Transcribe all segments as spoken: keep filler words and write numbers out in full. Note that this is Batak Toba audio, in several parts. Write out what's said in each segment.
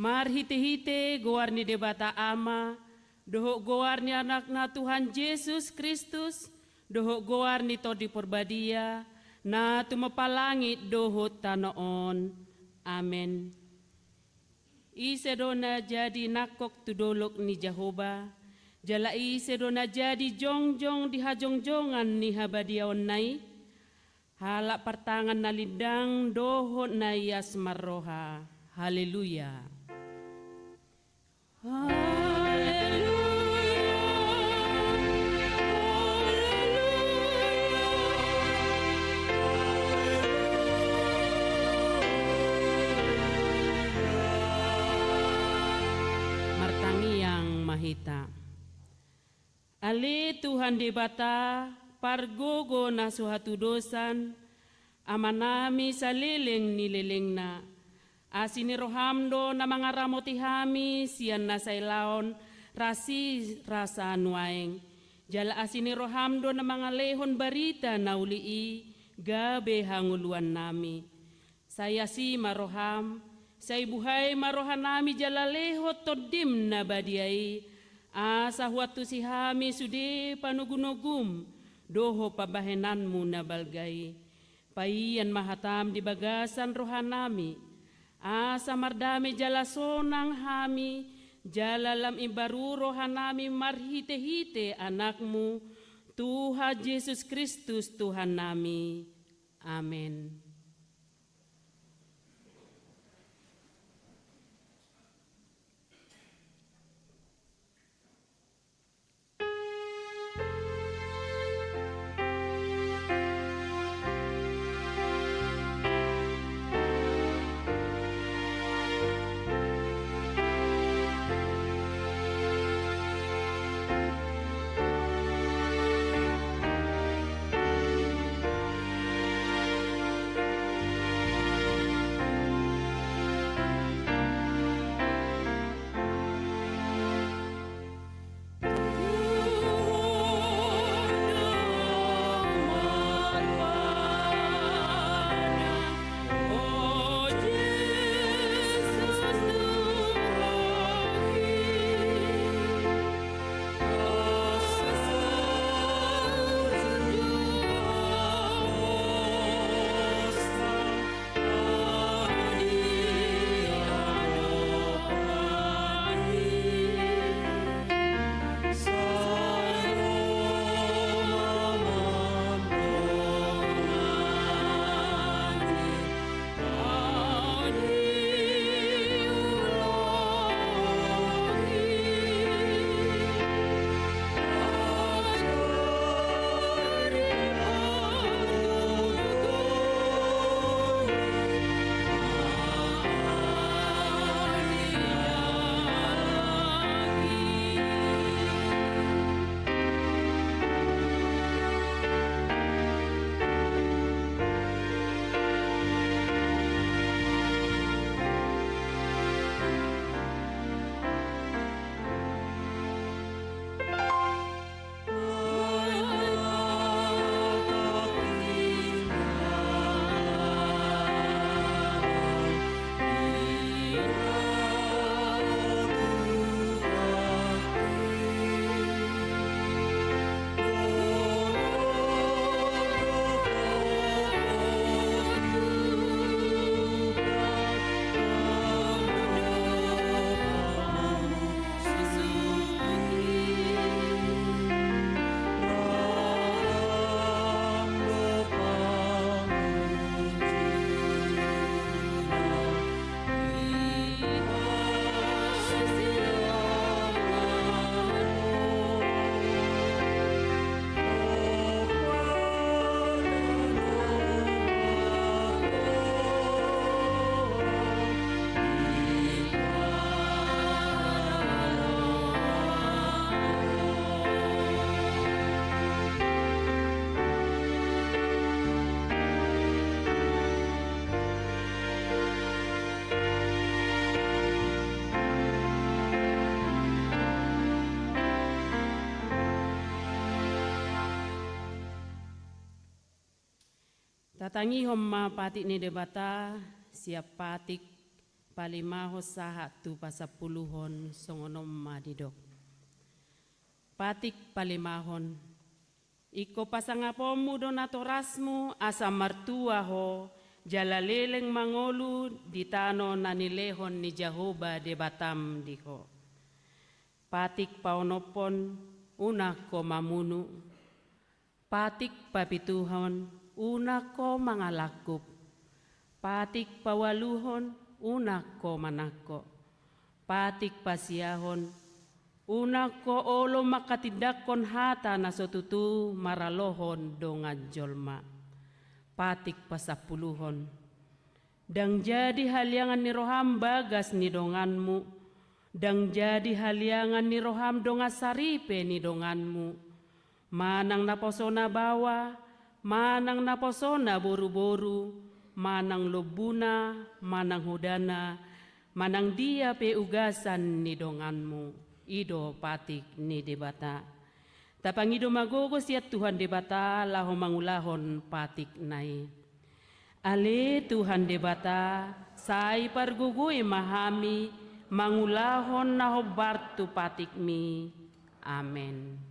Marhite-hite goar ni Debata Ama, dohot goar ni Anakna Tuhan Jesus Kristus, dohot goar ni Tondi Porbadia, na tumompa langit dohot tano on. Amen. Ise do na jadi nangkok tu dolok ni Jahowa, jala ise do na jadi jongjong di hajongjongan ni habadiaonna i? Halak partangan na lindang dohot na ias marroha. Haleluya. Haleluya. Martangiang ma hita. Ale Tuhan Debata, pargogo na so hatudosan, Amanami saleleng ni lelengna. Asi ni roham do na mangaramoti hami sian na sai laon rasi rasa nuaeng. Jala asi ni roham do na mangalehon barita na uli i gabe hangoluannami. Sai asi ma roham, sai buhai ma rohanami jala lehon Tondim na badia i, asa huantusi hami sude panogunogum dohot pambahenanmu na balga i. Paian ma hatam di bagasan rohanami, asa mardame jala sonang hami, jala lam imbaru rohanami marhite-hite Anakmu, Tuhan Jesus Kristus Tuhannami. Amen. Tatangihon ma patik ni Debata, sian patik Palimahon sahat tu pasampuluhon, songon on ma didok. Patik palimahon. Ingkon pasangaponmu do natorasmu asa martua ho, jala leleng mangolu di tano na nilehon ni Jahowa Debatam di ho. Patik paonomhon, unang ho mamunu. Patik papituhon, unang ho mangalangkup. Patik paualuhon, unang ho manangko. Patik pasiahon, unang ho olo manghatindanghon hata na so tutu maralohon dongan jolma. Patik pasampuluhon, ndang jadi haliangan ni roham bagas ni donganmu, ndang jadi haliangan ni roham dongan saripe ni donganmu, manang naposona baoa, manang naposona boruboru, manang lombuna, manang hodana, manang dia pe ugasan ni donganmu. I do patik ni Debata. Tapangido ma gogo sian Tuhan Debata laho mangulahon patikna i. Ale Tuhan Debata, sai pargogoi ma hami mangulahon na hombar tu patikmi. Amen.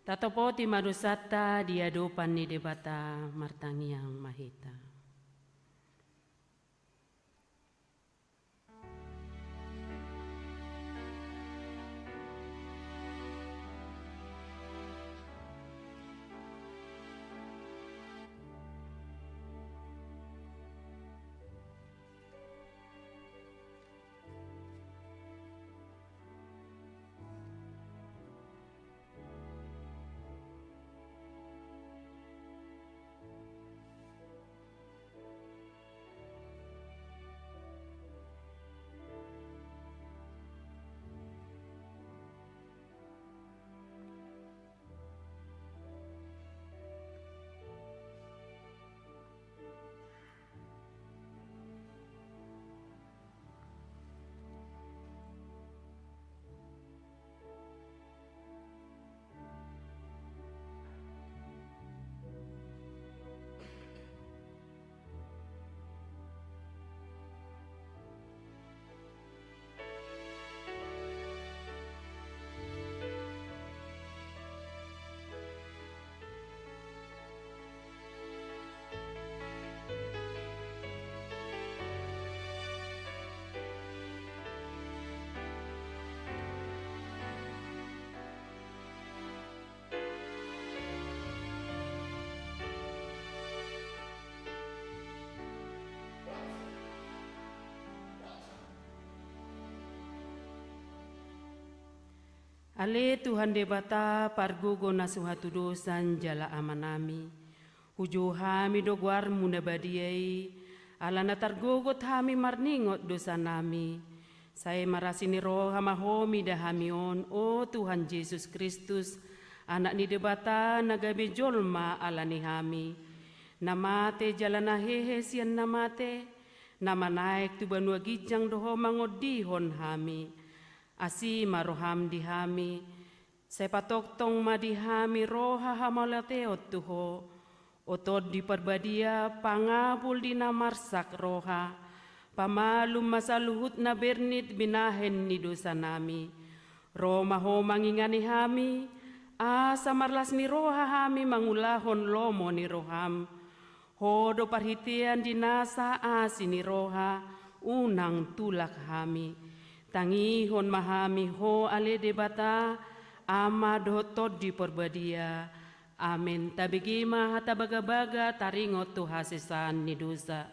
Tatopoti ma dosanta di adopan ni Debata. Martangiang ma hita. Ale Tuhan Debata, pargogo na so hatudosan jala Amanami, hujou hami do goarmu na badia i, ala na targogot hami marningot dosanami. Sai marasi ni roha ma Ho mida hami on, o Tuhan Jesus Kristus, Anak ni Debata na gabe jolma ala ni hami, na mate jala na hehe sian na mate, na manaek tu banua ginjang do Ho mangondihon hami. Asi ma roham di hami, sai patongtong ma di hami roha hamauliateon tu Ho. O Tondi Parbadia, pangapul di na marsak roha, pamalum ma saluhut na bernit binahen ni dosanami. Ro ma Ho mangingani hami, asa marlas ni roha hami mangulahon lomo ni roham. Ho do parhitean di nasa asi ni roha, unang tulak hami. Tangihon ma hami Ho ale Debata, Ama dohot Tondi Parbadia. Amen. Tabege ma hata bagabaga taringot tu hasesaan ni dosa.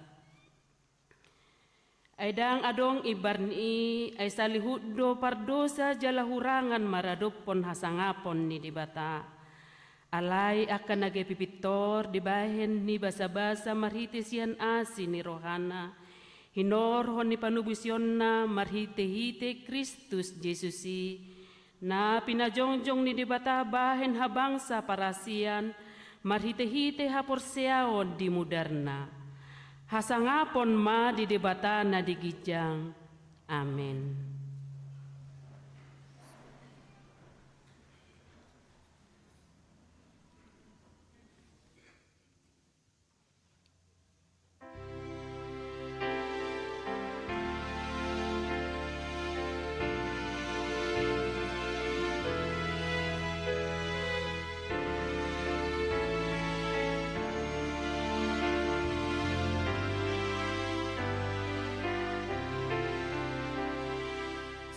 Ai ndang adong imbar ni i, ai saluhut do pardosa jala hurangan maradophon hasangapon ni Debata. Alai angka na gabe pintor dibahen ni basabasa marhite sian asi ni rohana, hinorhon ni panobusionna marhitehite Kristus Jesus i, na pinajongjong ni Debata bahen habangsa parasian marhitehite haporseaon di mudarna. Hasangapon ma di Debata na di ginjang. Amen.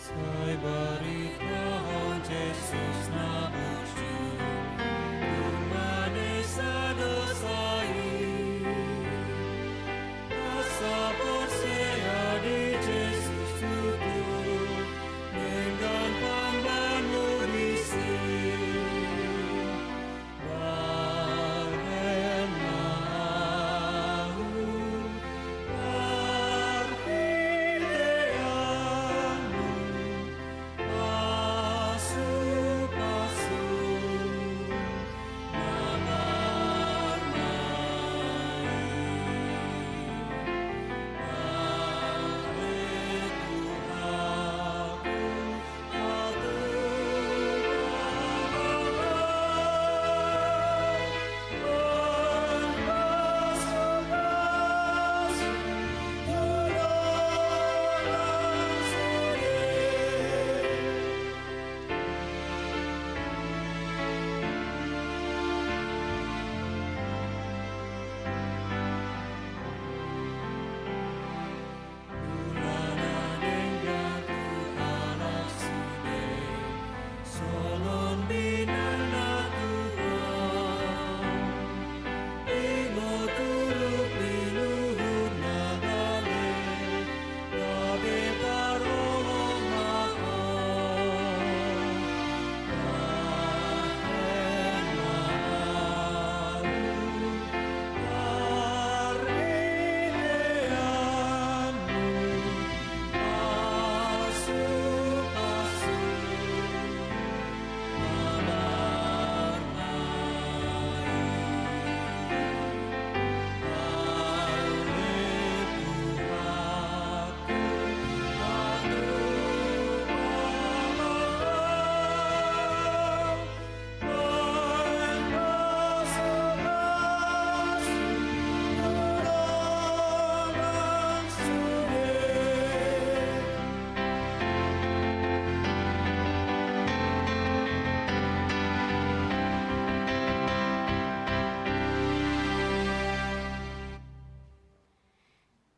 Sai baritahon Jesus na burju, tu manesa dosa i. Asa porsea di Jesus tutu, denggan pambahenmu disi.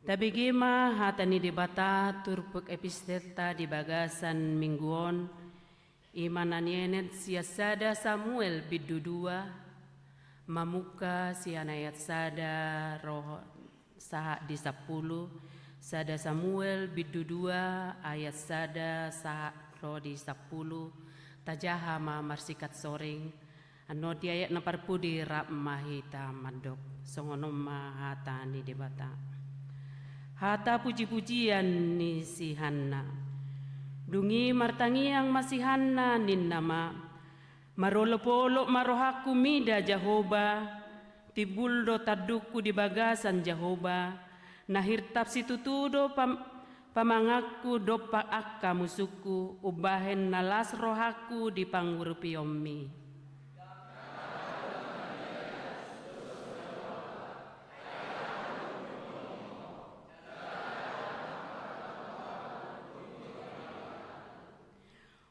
Tabege ma hata ni Debata turpuk epistelta di bagasan minggu on, i ma na nienet sian sada Samuel bindu dua, mamungka sian ayat sada ro sahat di sampulu, sada Samuel bindu dua ayat sada sahat ro di sampulu, Tajaha ma marsikat soring, annon di ayat na parpudi rap ma hita mandok, songon on ma hata ni Debata. Hata pujipujian ni si Hanna. Dung i martangiang ma si Hanna ninna ma, marolopolop ma rohangku mida Jahowa, timbul do tandungku di bagasan Jahowa, na hirtap situtu do pam-, pamanganku dompak angka musungku, umbahen na las rohangku di pangurupionmi.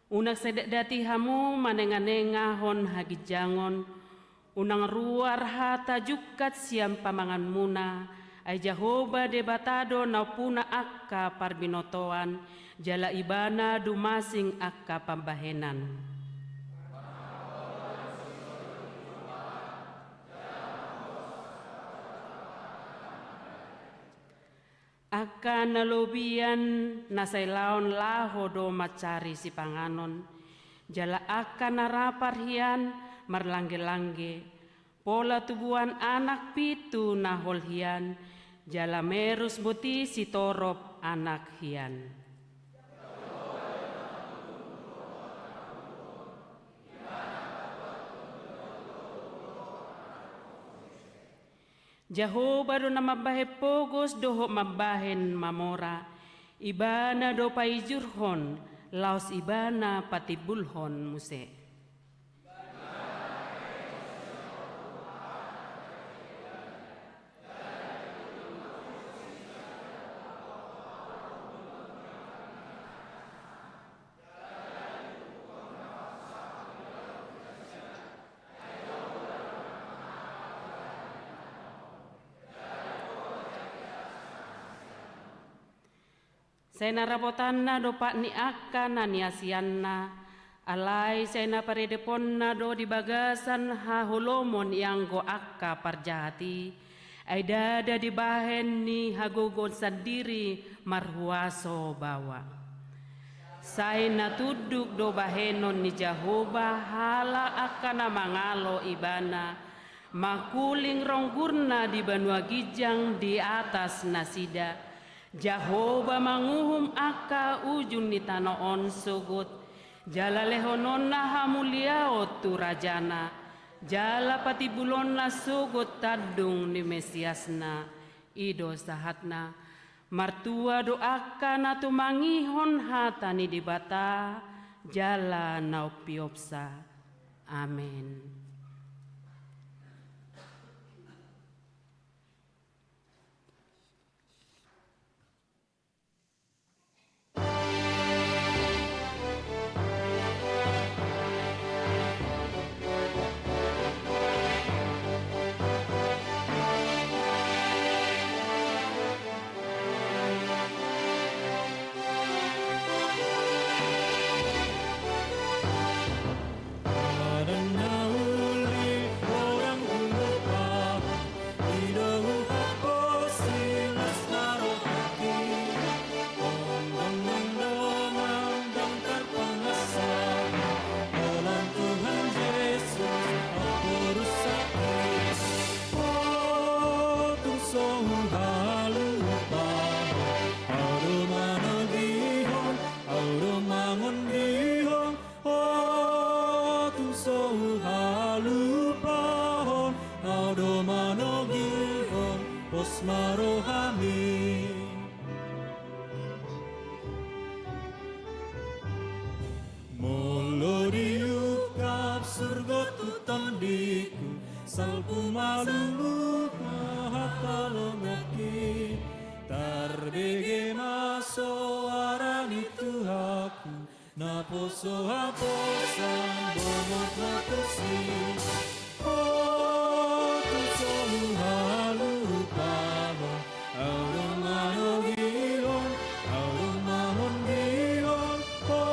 Unang sai datdati hamu manenganengahon haginjangon, unang ruar hata jungkat sian pamanganmuna, ai Jahowa Debata do na umpuna angka parbinotoan, jala Ibana dumasing angka pambahenan. Angka na lobian na sai laon laho do mancari sipanganon, jala angka na rapar hian marlanggelangge, pola tubuan anak pitu na hol hian, jala merus boti sitorop anak hian. Jahowa do na mambahen pogos dohot mambahen mamora, Ibana do paijurhon, laos Ibana patimbulhon muse. Sai na rapotanna dompak ni angka na niasianna, alai sai na paredeponna do di bagasan haholomon ianggo angka parjahat i, ai ndada dibahen ni hagogoon sandiri marhuaso baoa. Sai na tunduk do bahenon ni Jahowa halak angka na mangalo Ibana, mangkuling ronggurna di banua ginjang di atas nasida. Jahowa manguhum angka ujung ni tano on sogot, jala lehononna hamuliaon tu rajana, jala patimbulonna sogot tandung ni Mesiasna. I do sahatna. Martua do angka na tumangihon hata ni Debata, jala na umpeopsa. Amen. Pos ma rohami. Molo diungkap surgo tu tondiku, salpu malulu ma hata longaki. Tarbege ma soara ni Tuhanku, naposo haposan bongot ma tusi. O Tuhan, huhalupa Ho, Au do manogihon, Au do mangondihon. O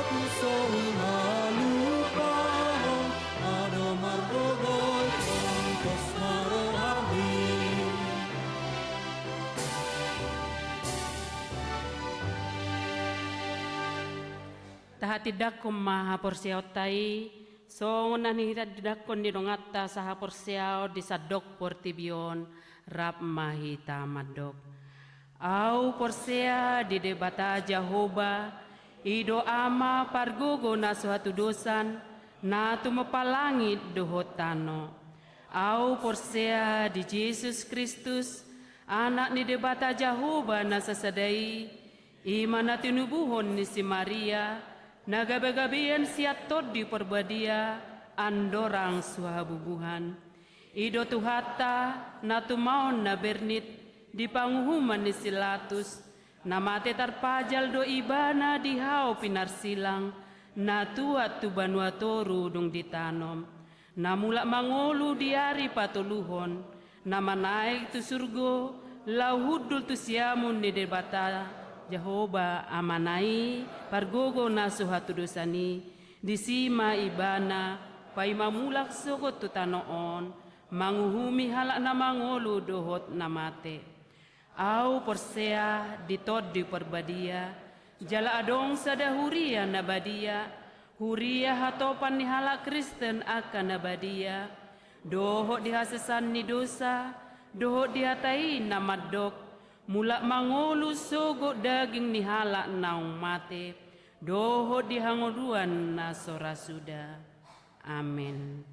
Tuhan, huhalupa Ho, Au do margogoihon. Pos ma rohami. Taha Tindangkon ma haporseaonta i, songon na nitindangkon ni donganta sahaporseaon di sandok portibi on, rap ma hita mandok. Ahu porsea di Debata Jahowa, i do Ama pargogo na so hatudosan, na tumompa langit dohot tano. Ahu porsea di Jesus Kristus, Anak ni Debata Jahowa na sasada i, i ma na tinubuhon ni si Maria, na gabe-gabean sian Tondi Parbadia, andorang so habubuhan. I do Tuhanta, na tumaon na bernit, di panguhuman ni si Latus, na mate tarpajal do Ibana di hau pinarsilang, na tuat tu banua toru dung ditanom. Na mulak mangolu di ari patoluhon, na manaek tu surgo, laho hundul tu siamun ni Debata, Jahowa Amana i, pargogo na so hatudosan i, disi ma Ibana, paima mulak sogot tu tano on, manguhumi halak na mangolu dohot na mate. Ahu porsea di Tondi Parbadia, jala adong sada huria na badia, huria hatopan ni halak Kristen angka na badia, dohot di hasesaan ni dosa, dohot di hata i na mandok, mulak mangolu sogot daging ni halak naung mate, dohot di hangoluan na so ra suda. Amen.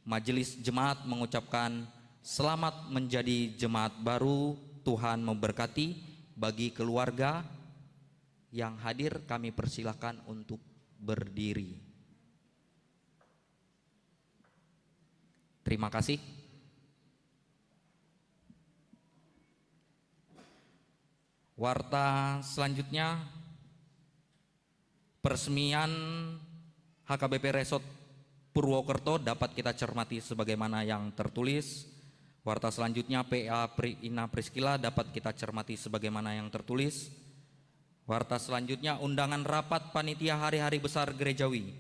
Majelis Jemaat mengucapkan selamat menjadi jemaat baru, Tuhan memberkati. Bagi keluarga yang hadir, kami persilakan untuk berdiri. Terima kasih. Warta selanjutnya, peresmian H K B P Resort Purwokerto dapat kita cermati sebagaimana yang tertulis. Warta selanjutnya, P A Pri-, Ina Priskila dapat kita cermati sebagaimana yang tertulis. Warta selanjutnya, undangan rapat panitia hari-hari besar gerejawi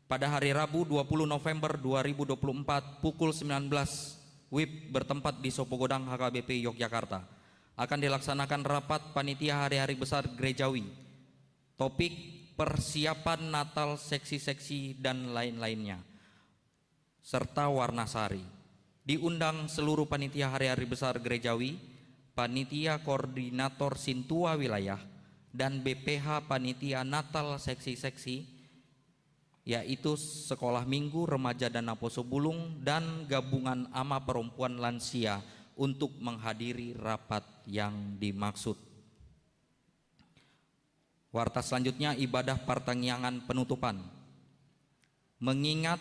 pada hari Rabu dua puluh November dua ribu dua puluh empat pukul sembilan belas W I B bertempat di Sopogodang H K B P Yogyakarta. Akan dilaksanakan rapat panitia hari-hari besar gerejawi. Topik: persiapan Natal seksi-seksi dan lain-lainnya, serta Warna Sari. Diundang seluruh panitia hari-hari besar gerejawi, panitia koordinator sintua wilayah, dan B P H panitia Natal seksi-seksi, yaitu Sekolah Minggu, Remaja dan Naposobulung, dan Gabungan Ama Perempuan Lansia untuk menghadiri rapat yang dimaksud. Warta selanjutnya, ibadah partangiangan penutupan. Mengingat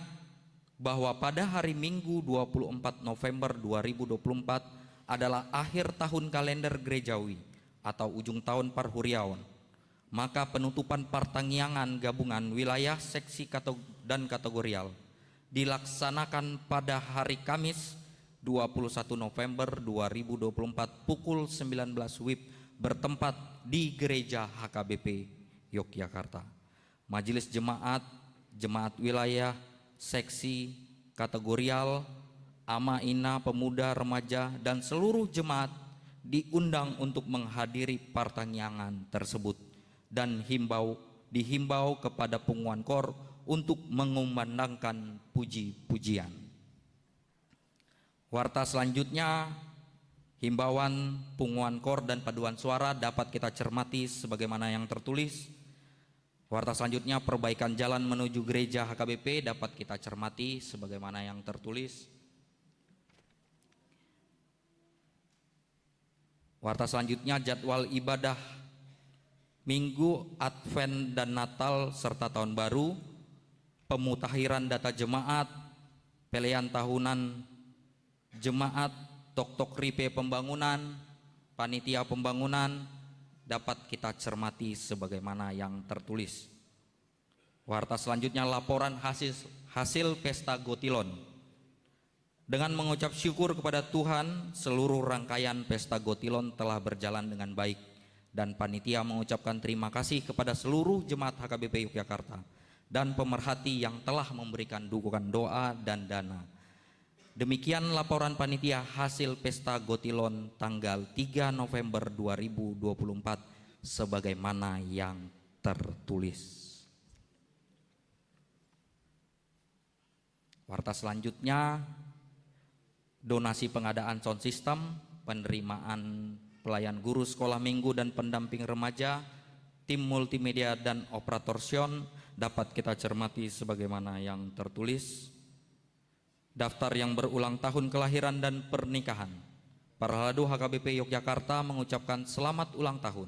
bahwa pada hari Minggu dua puluh empat November dua ribu dua puluh empat adalah akhir tahun kalender gerejawi atau ujung tahun parhuriaon, maka penutupan partangiangan gabungan wilayah, seksi, kato-, dan kategorial dilaksanakan pada hari Kamis dua puluh satu November dua ribu dua puluh empat pukul sembilan belas W I B bertempat di Gereja H K B P Yogyakarta. Majelis jemaat, jemaat wilayah, seksi, kategorial, ama, ina, pemuda, remaja, dan seluruh jemaat diundang untuk menghadiri partangiangan tersebut dan himbau, dihimbau kepada punguan kor untuk mengumandangkan puji-pujian. Warta selanjutnya, himbauan punguan kor dan paduan suara dapat kita cermati sebagaimana yang tertulis. Warta selanjutnya, perbaikan jalan menuju gereja H K B P dapat kita cermati sebagaimana yang tertulis. Warta selanjutnya, jadwal ibadah Minggu Advent dan Natal serta Tahun Baru, pemutakhiran data jemaat, pelean tahunan jemaat, toktok ripe pembangunan, panitia pembangunan, dapat kita cermati sebagaimana yang tertulis. Warta selanjutnya, laporan hasil, hasil pesta Gotilon. Dengan mengucap syukur kepada Tuhan, seluruh rangkaian pesta Gotilon telah berjalan dengan baik, dan panitia mengucapkan terima kasih kepada seluruh jemaat H K B P Yogyakarta dan pemerhati yang telah memberikan dukungan doa dan dana. Demikian laporan panitia hasil pesta Gotilon tanggal tiga November dua ribu dua puluh empat sebagaimana yang tertulis. Warta selanjutnya, donasi pengadaan sound system, penerimaan pelayan guru sekolah minggu dan pendamping remaja, tim multimedia dan operator sound dapat kita cermati sebagaimana yang tertulis. Daftar yang berulang tahun kelahiran dan pernikahan. Parhalado H K B P Yogyakarta mengucapkan selamat ulang tahun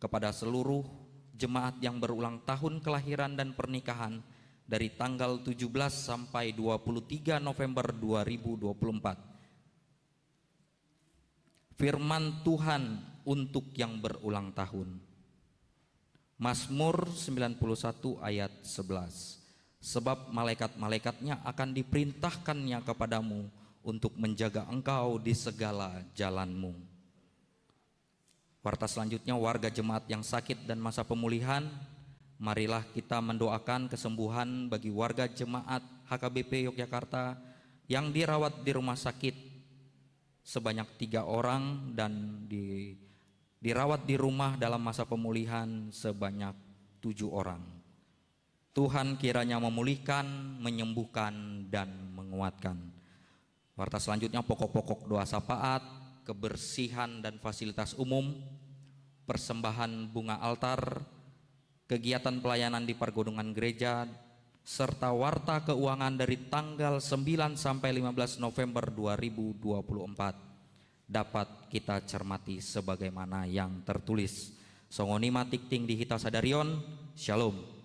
kepada seluruh jemaat yang berulang tahun kelahiran dan pernikahan dari tanggal tujuh belas sampai dua puluh tiga November dua ribu dua puluh empat. Firman Tuhan untuk yang berulang tahun. Mazmur sembilan puluh satu ayat sebelas. Sebab malaikat-malaikatnya akan diperintahkannya kepadamu untuk menjaga engkau di segala jalanmu. Warta selanjutnya, warga jemaat yang sakit dan masa pemulihan. Marilah kita mendoakan kesembuhan bagi warga jemaat H K B P Yogyakarta yang dirawat di rumah sakit sebanyak tiga orang dan di, dirawat di rumah dalam masa pemulihan sebanyak tujuh orang. Tuhan kiranya memulihkan, menyembuhkan, dan menguatkan. Warta selanjutnya, pokok-pokok doa syafaat, kebersihan dan fasilitas umum, persembahan bunga altar, kegiatan pelayanan di pergunungan gereja, serta warta keuangan dari tanggal sembilan sampai lima belas November dua ribu dua puluh empat dapat kita cermati sebagaimana yang tertulis. Songon i ma tingting di hita sadari on. Syalom.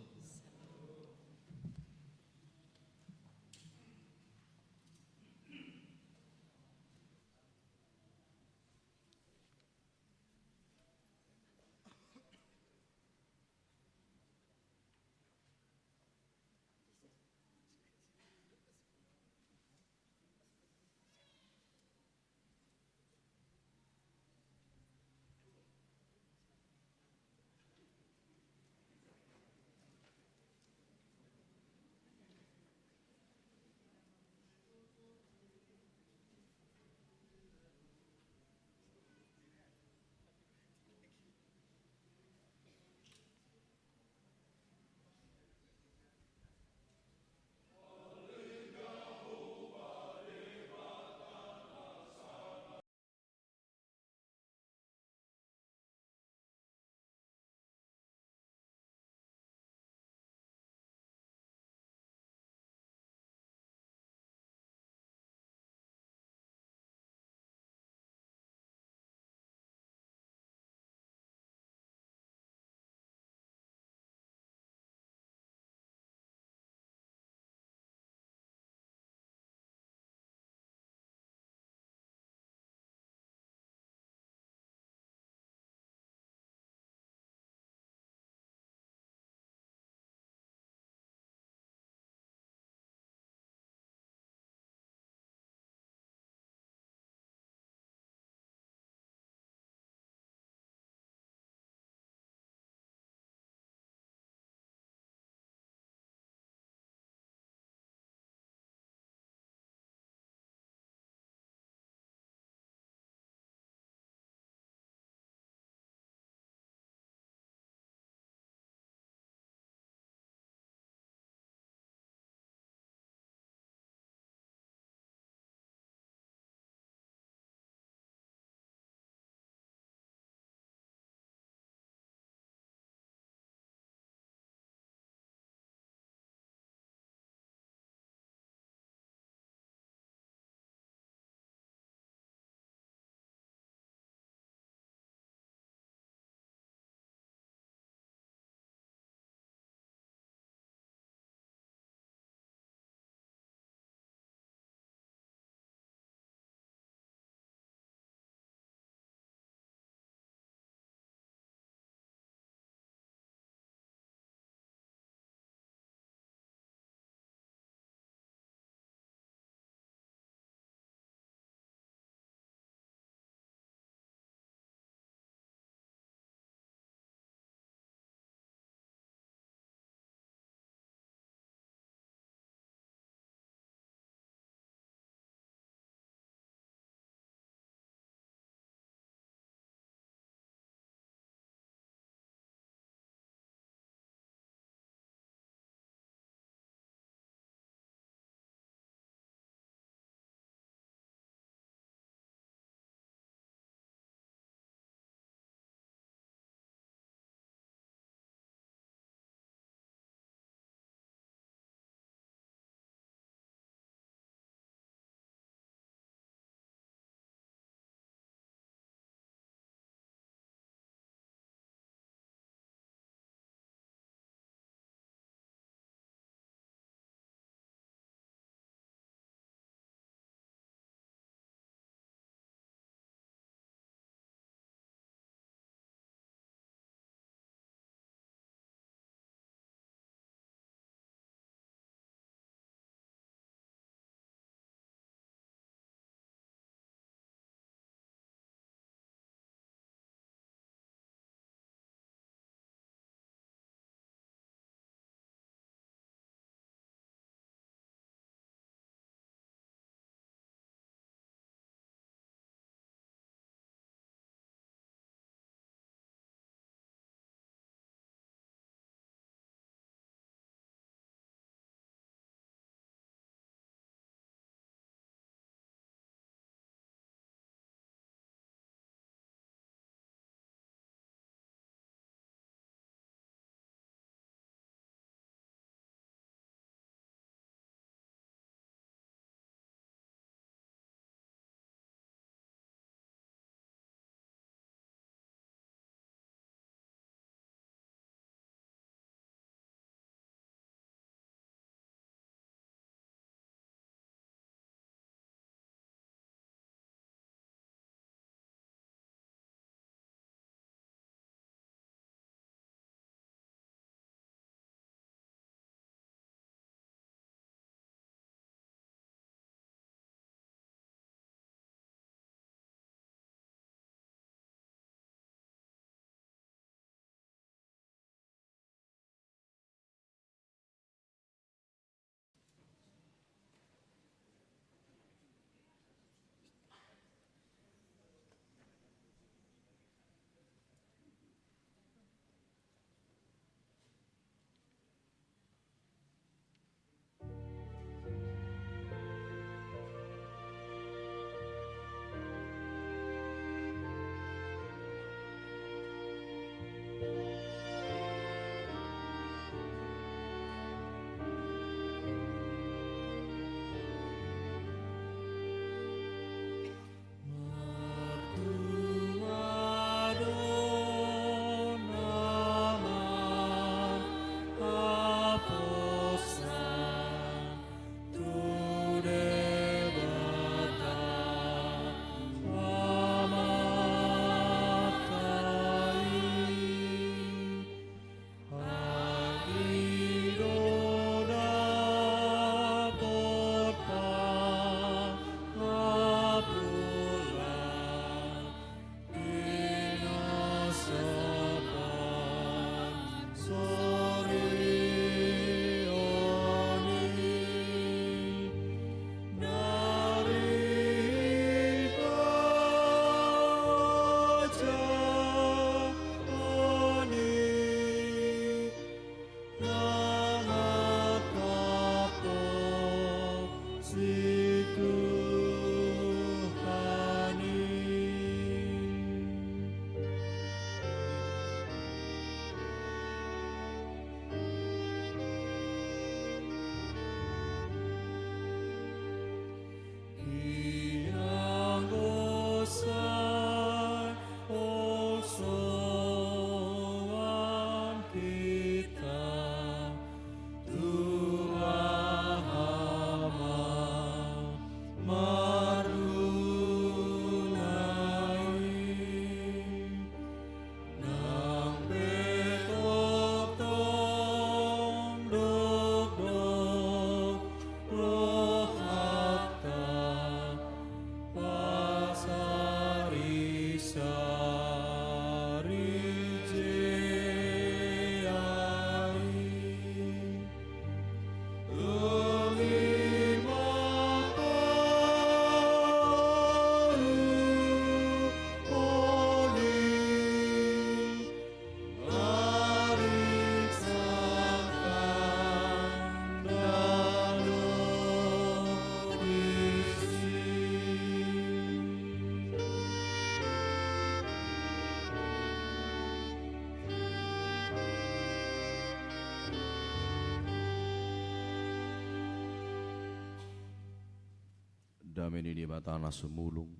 Dame ni Debata na sumulung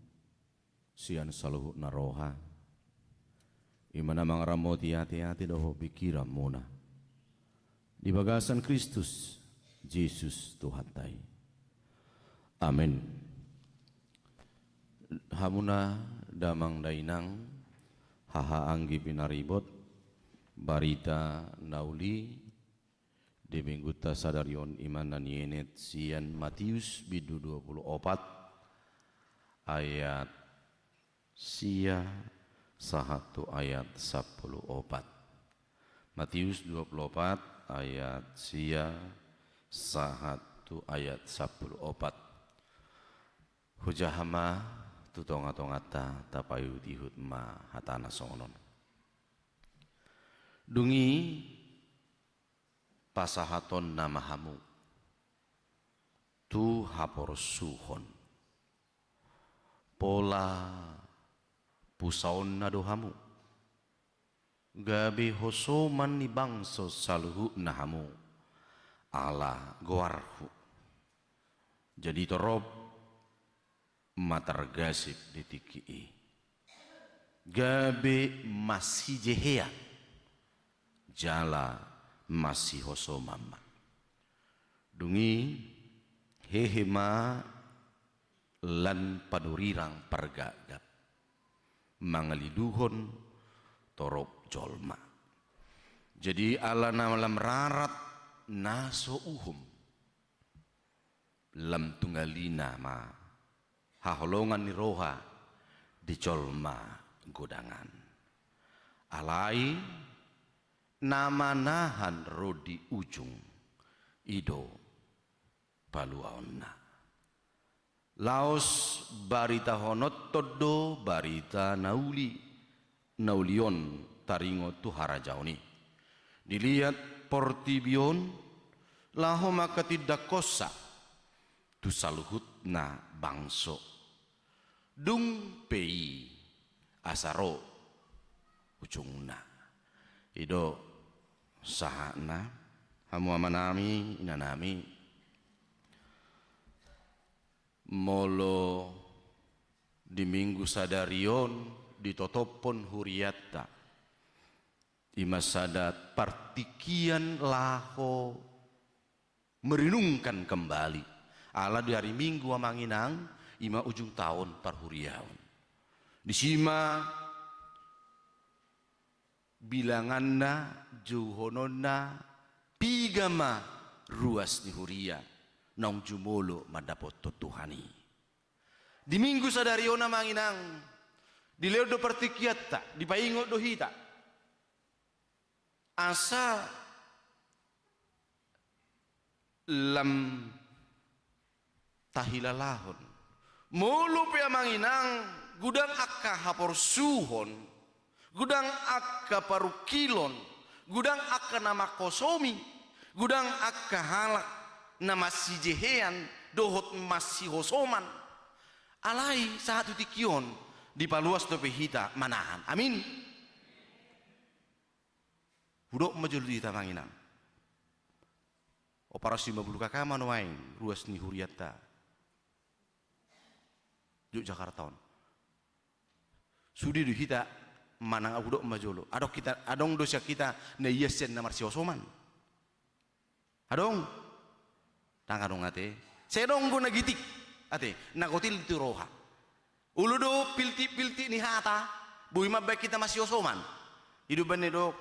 sian saluhut na roha, i ma na mangaramoti ateate dohot pingkiranmuna di bagasan Kristus Jesus Tuhanta i. Amen. Hamuna damang dainang, haha anggi pinaribot, barita na uli di minggunta sadari on i ma na nienet sian Matius bindu dua pulu opat ayat sia sahat tu ayat sampulu opat. Matius dua pulu opat ayat sia sahat tu ayat sampulu opat. Hujaha ma tu tongatonganta, tapaihutihut ma hatana songon on. Dung i pasahatonna ma hamu tu haporsuhon. Pola pusaonna do hamu, gabe hosoman ni bangso saluhutna hamu ala goarhu. Jadi torop ma targasip di tingki i, gabe masijehean jala masihosoman ma. Dung i hehe ma lan panurirang pargapgap, mangaliluhon torop jolma. Jadi ala na lam rarat na so uhum, lam tunggalina ma haholongan ni roha di jolma godangan. Alai na manahan ro di ujung, i do paluaonna. Laos baritahononton do barita na uli, na uli on taringot tu harajaon i. Diliat portibi on laho mangkatindangkonsa tu saluhutna bangso. Dung pe i asa ro ujungna. I do sahatna, hamu amanami, inanami, molo di minggu sadari on ditotophon hurianta, i ma sada partingkian laho merenungkan kembali. Ala di ari Minggu, amang inang, i ma ujung taon parhuriaon. Disi ma bilanganna, jouhononna, piga ma ruas ni huria naung jumolo mandapothon Tuhan i. Di Minggu sadari on, amang inang, dilehon do partingkianta, dipaingot do hita. Asa lam tahilalahon. Molo pe, amang inang, godang angka haporsuhon, godang angka parungkilon, godang angka na manghosomi, godang angka halak na masijehean dohot masihosoman. Alai sahat tu tingki on dipaluas dope hita manahan. Amin. Hudok ma jolo di hita, amang inang. Oparasi ma bulu K K ma nuaeng ruas ni hurianta Yogyakarta on. Sude do hita manang, hudok ma jolo. Adong hita, adong do sian hita na ias sian na marsihosoman? Adong? Ndang adong ate. Sai adong do na gitik ate, na gotil tu roha. Olo do piltik-piltik ni hata boi mambaen hita masihosoman. I do umbaen na didok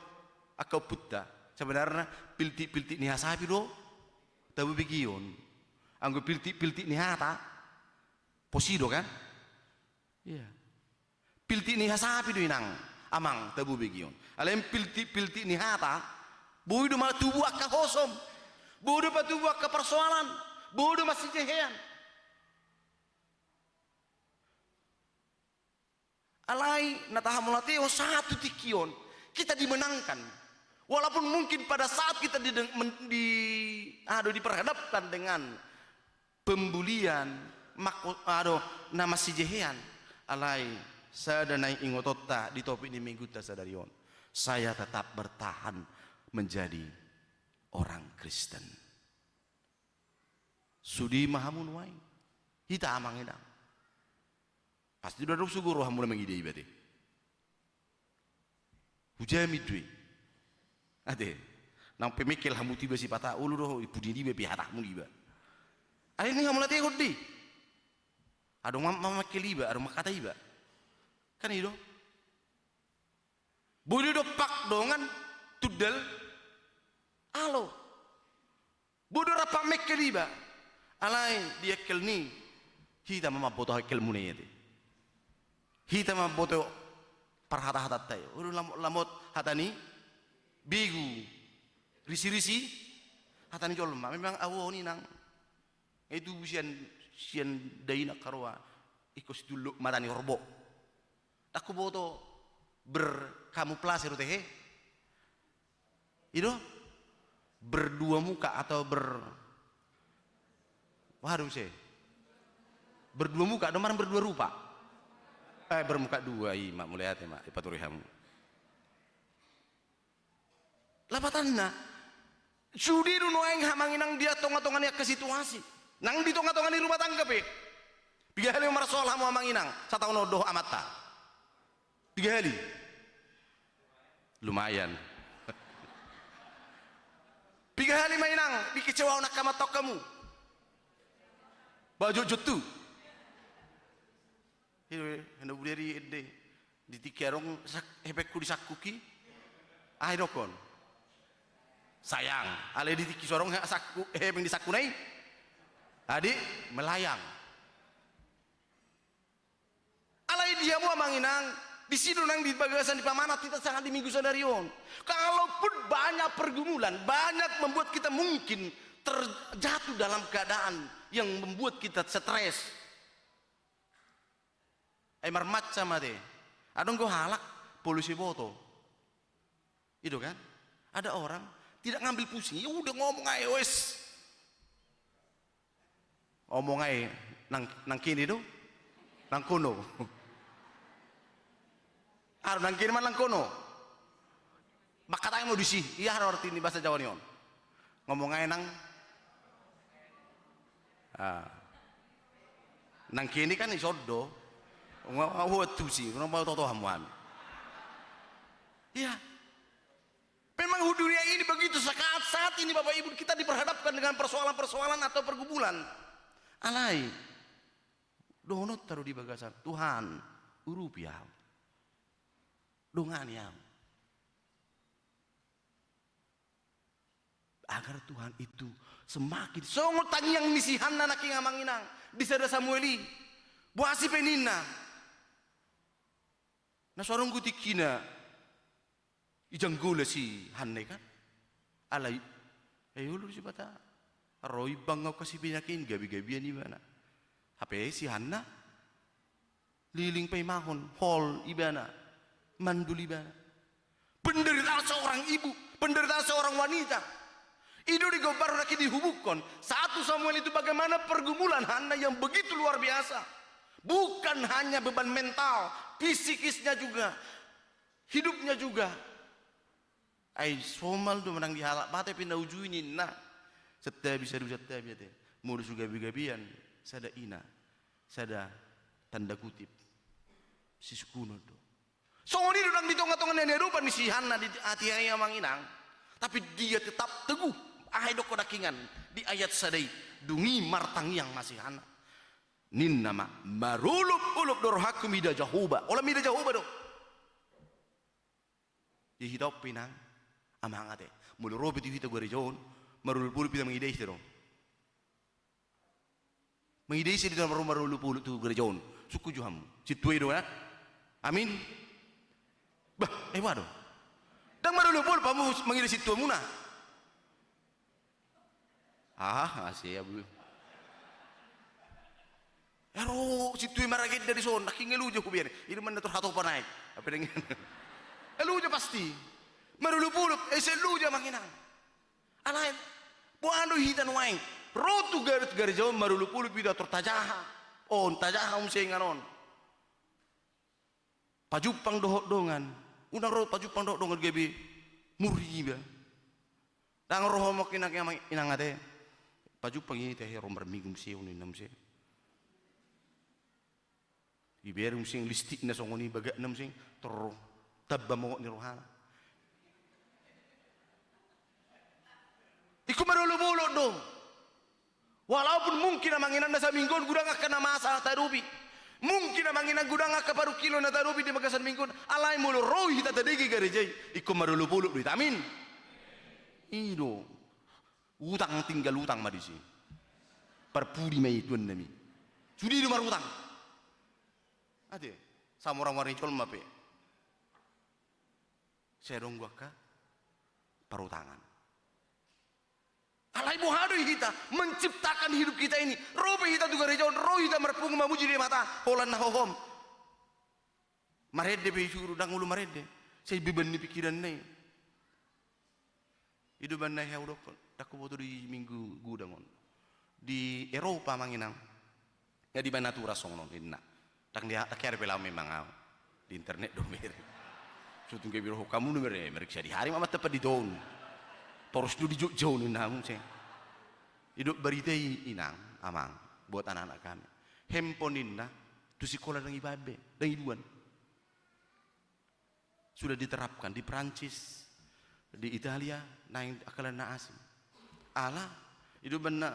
angka ompunta, sebenarna piltik-piltik ni hasapi do tabo begeon. Anggo piltik-piltik ni hata, pos i do kan? Iya. Piltik ni hasapi do, inang, amang, tabo begeon. Alai piltik-piltik ni hata boi do matubu angka hosom, boi do matubu angka parsoalan, boi do masijehean. Alai na tahamauliatehon, sahat tu tingki on kita dimenangkan. Walaupun mungkin pada saat kita di, di, ado, diperhadapkan dengan pembulian, mako, ado, na masijehean, alai sada na ingotonta di topik ni minggunta sadari on: saya tetap bertahan menjadi orang Kristen. Sude ma hamu nuaeng. Hita amang inang. Pasti do adong sogo rohamu na mangida iba te. Hujamin do i. Ate. Nang pe mengkel hamu tu iba sipata olo do i pudi niba pe hatamu niba. Alai ninna hamu latehon do i. Adong ma-, mamengkel iba, adong mangkatai iba. Kan i do. Boi do dompak dongan tundal alo. Boi do rap mengkel iba. Alai di engkel ni hita ma mamboto engkelmuna i ate. Hita ma mamboto parhatahatanta i. Olo lam-, lamot hata ni begu. Risirisi hata ni jolma. Memang ahu on inang. Ai tubu sian, sian dainang haroa ingkon situlluk mata ni horbo. Ndang huboto berkamuflase do tehe. I do? Berdua muka atau ber-, aha do muse? Berdua muka do marang berdua rupa. Eh, bermuka dua, i ma, mauliate ma, i pature hamu. Lapatanna, sude do nuaeng amang inang di tongatonga ni angka situasi. Nang di tongatonga ni rumah tangga pe. Piga hali marsoal hamu amang inang, sataon on dohot amanta? Piga hali? Lumayan. Piga hali ma inang dikecewahon angka amanta on hamu? Ba jotjot tu. Hei, hena buderi ende. Di tingki adong sak-, hepengku disangkuki. Aha idokkon? Sayang. Alai di tingki so adong he-, sangku-, hepeng disangkuna i. Adi, melayang. Alai di hamu amang inang, disi do nang di bagasan dipamanat hita sanga di minggu sadari on. Kalaupun banyak pergumulan, banyak membuat kita mungkin terjatuh dalam keadaan yang membuat kita stres. Ai marmacam ate. Adong do halak pola so diboto. I do kan? Ada orang tidak ngambil pusing, ya udah ngomong aja wes. Omong aja nang, nangkin i do. Nangkono. Aru nangkin ma nangkono. Mangkatai ma disi, ia do arti ni bahasa Jawa ni on. Ngomong aja nang. Ah. Nangkin i kan dison do. Nga-, nga-, huat tusi, nga-, mau toto hamu hami. Iya. Memang dunia ini begitu, saat, saat ini Bapak Ibu kita diperhadapkan dengan persoalan-persoalan atau pergumulan. Alai. Dohononta do di bagasan, Tuhan, urupi ahu. Dongani ahu. Agar Tuhan itu semakin songon tangiang ni si Hanna nangkin amang inang di sada Samuel i. Boasi pe ninna. Na so adong do tingkina ijanggola si Hanna i kan. Alai, ai olo do Debata. Ro imbang ahu kasi pe nangkin gabegabean ibana. Hape si Hanna liling paimahon, hol ibana, mandul ibana. Penderitaan seorang ibu, penderitaan seorang wanita. I do digombarhon nangkin dihubukhon. Satu Samuel itu bagaimana pergumulan Hanna yang begitu luar biasa. Bukan hanya beban mental, psikisnya juga, hidupnya juga. Ai somal do manang di halak bata pe na ujui ninna. Santabi, sada santabi ate. Molo so gabegabean, sada ina. Sada tanda kutip. Sisungkunon do. Songon i do nang di tongatonga ni hadapan ni si Hanna di hatiha i amang inang. Tapi dia tetap teguh. Aha i dokkon nangkiningan di ayat sada i. Dung i martangiang ma si Hanna. Ninna ma, marolopolop do rohangku mida Jahowa. Olo mida Jahowa do. Di hita on pe inang, amang ate. Molo ro pe tu hita gareja on, marolopolop hita mangida ise do. Mangida ise do na ro marolopolop tu gareja on. Sungkun jo hamu. Sintua i do na? Amin. Bah, eh, boha do. Ndang marolopolop hamu mangida sintuamuna. Ah, asi abu. Ro sintua i maragenda dison, nangkin nge luja hubiar. I do mandator hatopan aek. Apa dengan? Nge luja pasti. Marolopolop, eh, sai luja amang inang. Alai, boha do hita nuaeng. Ro tu gar-, gareja on marolopolop hita tor tajaha. On, tajaha muse inganan on. Pajumpang dohot dongan. Unang ro pajumpang dohot dongan gabe murhi iba. Ndang ro ho mangkin nangkin amang inang ate. Pajumpang i tehe ro marminggu muse, ninna muse. Ibere muse listikna songon i, bagakna muse, tor tamba mogot ni rohana. Ingkon marolopolop do. Walaupun mungkin amang inang na saminggu on godang angka na masa tadopi. Mungkin amang inang godang angka parungkilon na tadopi di bagasan minggu on. Alai molo ro hita tadege gareja i, ingkon marolopolop do hita. Amin. I do. Utang tinggal utang ma disi. Parpudi ma i tuannami. Sude do marutang. Ate, samuramura ni jolma pe. Sai adong do angka parutangan. Alai boha do i hita menciptakan hidup kita ini? Ro pe hita tu gareja on, ro hita marpungu mamuji Debata, holan na hohom. Marende pe isuru, ndang olo marende. Sai beban ni pikiranna i. I do umbahen na hea hudokkon, ndang huboto do i minggu godang on. Di Eropa amang inang. Nga di bana tura songon on inna. Ndang di, ndang hea dope laho memang au. Di internet do bere. Sutung gabe rohakku muna bere, meriksa di hari ma mata pa di toun. Torus do di Jogja on inna muse. Idok barita i inang, amang, buat anak-anak kami. Handphone inna, tu sikola ndang ibaen be, ndang iboan. Sudah diterapkan di Prancis, di Italia, naeng angka na asing. Ala, idok umbahen na,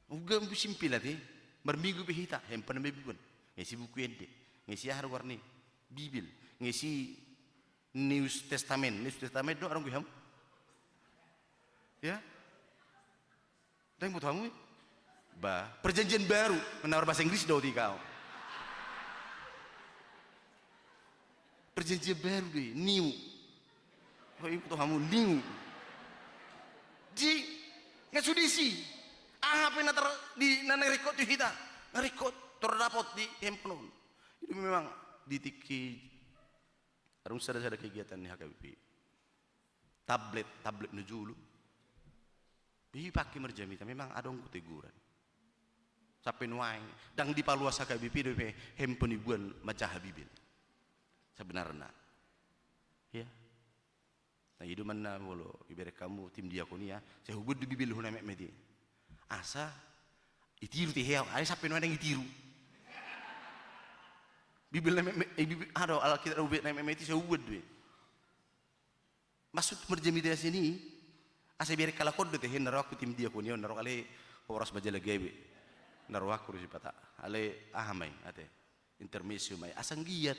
uga simpel ate, marminggu pe hita, handphone ma iboan. Nga isi buku ende, nga isi aha do goarna i, Bibel, nga isi New Testament, New Testament do adong di hamu? Ya? Ndang iboto hamu i? Ba, Perjanjian Baru, na marbahasa Inggris do di kau. Perjanjian Baru do i, new. Ho, iboto hamu, new. Di, nga sude isi. Aha pe na tar-, di, na naeng ringkot tu hita. Nga ringkot, tardapot di handphone on. Jadi memang di tingki, adong sada-sada kegiatan ni H K B P. Tablet, tablet na jolo. Dipake marjamita, memang adong do teguran. Sampe nuaeng, ndang dipaluas H K B P dope handphone iboan manjaha Bibel. Sebenarna. Ya. Nah, i do umbahen na molo iberek hamu tim diakonia, sai huboan do Bibel hu na metmet i. Asa, itiru te hea, ai sampe nuaeng ndang itiru. Bibel na metmet, eh, Bibel, aha do, Alkitab na huboan na metmet i, sai huboan do i. Maksud marjamita sian i, asa iberek halak on do te hea, na ro au tu tim diakonia on, na ro ale horas ma jala gabe. Na ro au do sipata. Ale aha ma i, ate. Intermezzo ma i. Asa nggiat.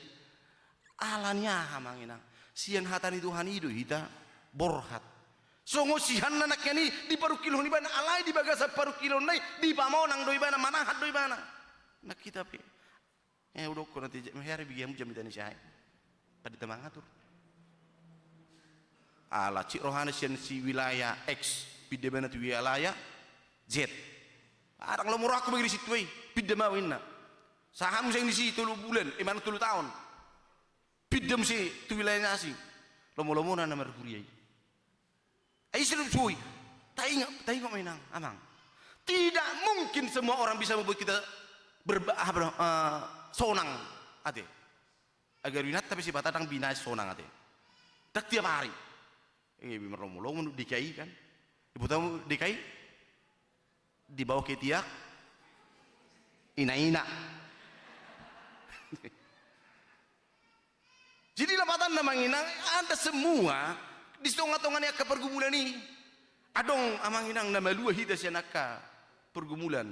Ala ni aha amang inang. Sian hata ni Tuhan i do hita borhat. Songon si Hanna nangkin i diparungkilhon ibana, alai di bagasan parungkilonna i, dipamonang do ibana, manahan do ibana. Nang hita pe. Eh, hudokkon ate, hea do bege hamu jamita ni si aha i. Pandita mangatur. Ala cik rohana sian si wilayah X, pinda ibana tu wilayah Z. Ndang lomo rohangku bege di sintua i, pinda ma au inna. Sahat muse disi tolu bulan, eh, manang tolu taon. Pinda muse tu wilayah na asing. Lomo-lomona na marhuria i. Ai ise do sui. Taingot, taingot ma inang, amang. Tidak mungkin semua orang bisa membuat kita berba-, apa, eh, sonang ate. Agar inanta pe sipata ndang binaen sonang ate. Ndang tiap hari. Eh, marlomo-lomo D K I kan. Iboto hamu D K I? Di bawah ketiak ina-ina. Jadi lapatanna amang inang, anda semua di tonga-tonga ni angka pergumulan i. Adong amang inang na malua hita sian angka pergumulan.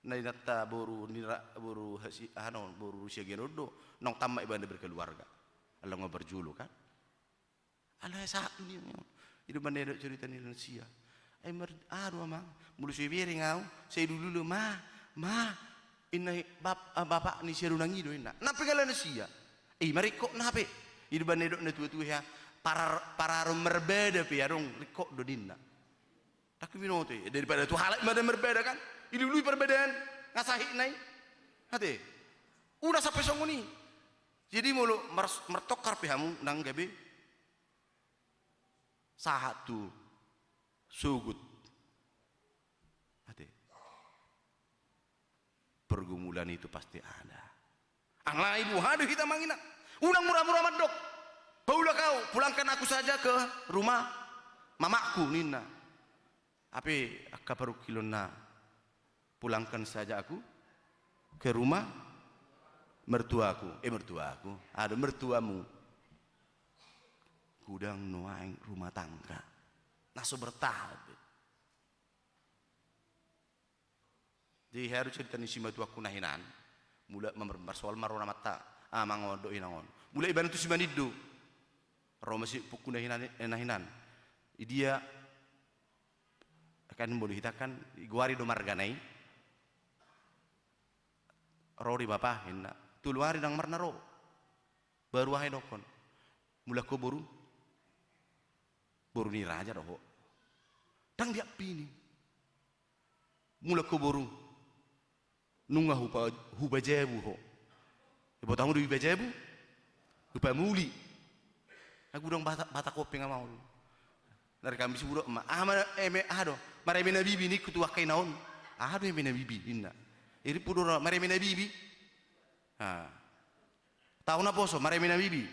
Na inanta boru ni ra-, boru hasi-, aha on, boru Siagian on do, naung tama ibana berkeluarga. Ala nga parjolo kan. Ala sahat tu dia. I do umbahen na idok cerita ni lansia. Ai mar-, aha do amang, molo so ibereng au, sai diulu-ulu ma, ma, inna bap-, ah, bapak ni si Adonang i do inna. Nang pe nga lansia. I ma ringkotna hape. I do umbahen na idok na tua-tua hea, parar-, pararon marbada pe adong ringkot do ninna. Ndang binoto i, daripada tu halak ma da marbada kan, diulu-ulu i parbadaan, nga sahitna i. Ate. Unang sampe songon i. Jadi molo mar-, martongkar pe hamu nang gabe sahat tu sogot. Ate. Pergumulan itu pasti ada. Alai boha do hita amang inang. Unang mura-mura mandok. Paulak au, pulangkan aku saja ke rumah mamakku ninna. Hape angka parungkilonna, pulangkan saja aku ke rumah mertuaku, eh, mertuaku, aha do, mertuamu, godang nuaeng rumah tangga, na so bertahan be. Jadi, hea do cerita ni simatuangku na hinan. Mula mar-, marsoal ma ro amanta, amang on dohot inang on. Mula ibana tusi manindo. Ro ma si ompuku na hinan, eh, na hinan. Idia, kan molo hita kan, digoari do margana i. Ro di bapa, ninna. Tolu ari ndang marna ro. Baru aha didokkon? Mula ho boru. Boru ni raja do ho. Ndang diampini. Mula ho boru. Nunga hupa-, hupajabu ho. Ibotomu do hupajabu? Hupamuli. Ahu godang Batak, Batak Kopeng, amang on. Nari kami sibura ma. Aha ma, eme, aha do? Mareme na bibi ningku tu angka ina on. Aha do eme na bibi, ninna. Iri pudora, mareme na bibi. Ha. Tau naposo, mareme na bibi.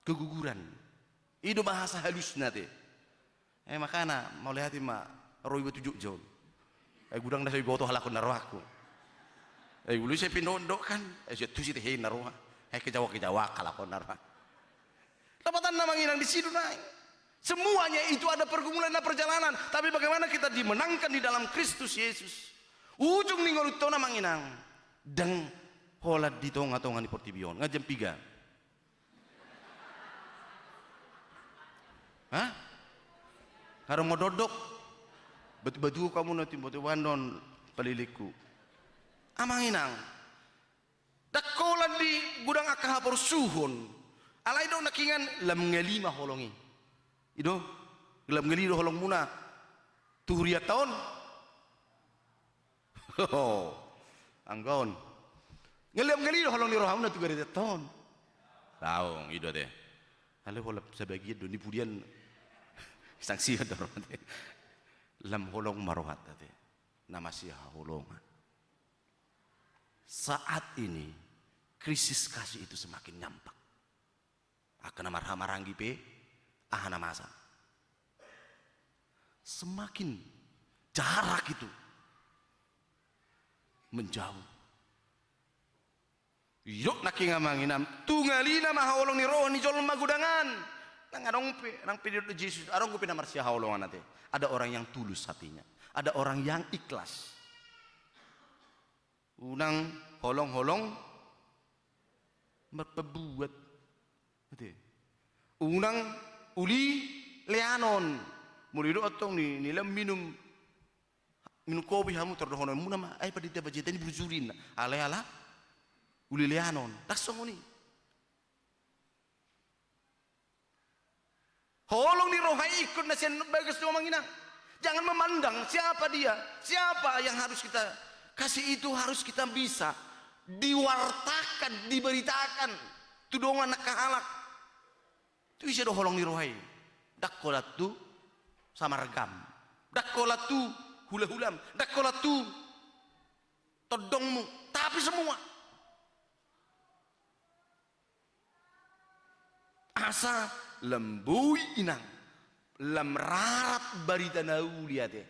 Keguguran. I do bahasa halusna te. Eh, makana, mauliate ma, ro iba tu Jogja on. Eh, godang na so iboto halak on na rohangku. Eh, ulu sai pinondok kan. Eh, sai tusi tehe na roha. Eh, kejawak-kejawak halak on na roha. Dapatanna, amang inang, di situ naik. Semuanya itu ada pergumulan, ada perjalanan. Tapi bagaimana kita dimenangkan di dalam Kristus Yesus? Ujung ni ngolunta on, amang inang, ndang holan di tonga-tonga ni portibi on. Nga jam piga? Hah? Harung mododok. Batu-batu hamu na timbo tu bandon palilingku. Amang inang. Ndang holan di godang angka haporsuhon. Alai do nangkiningan lam ngali ma holong i. I do, lam ngali do holongmuna. Tu hurianta on. Ho, anggo on. Ngali, lam ngali do holong ni rohamuna tu garejanta on. Laung, i do te. Alai holan sabagian do ni pudian. Sanksi do ro te. Lam holong ma rohanta te. Na masihaholongan. Saat ini, krisis kasih itu semakin nyampak. Angka na marhahamaranggi pe, aha na masa. Semakin jarak itu menjauh. I do nangkin, amang inang, tu ngalina ma haholongan ni roha ni jolma godang an. Ndang adong pe, ndang pe didok Jesus, adong dope na marsihaholongan ate. Ada orang yang tulus hatinya. Ada orang yang ikhlas. Unang holong-holong marpabuat. Ate. Unang uli leanon. Molo didok antong ni, ni lam minum, minum kopi hamu, tor dohononmuna ma, ai pandita Panjaitan i burju do ninna. Alai ala uli leanon. Ndang songon i. Holong ni roha i ingkon na sian bagas do, amang inang. Jangan memandang siapa dia, siapa yang harus kita kasih, itu harus kita bisa diwartakan, diberitakan tu dongan angka halak. Tu ise do holong ni roha i? Ndang holan tu samargam, ndang holan tu hulahulam, ndang holan tu tondongmu, tapi semua. Asa lam boi, inang, lam rarat barita na uli ate.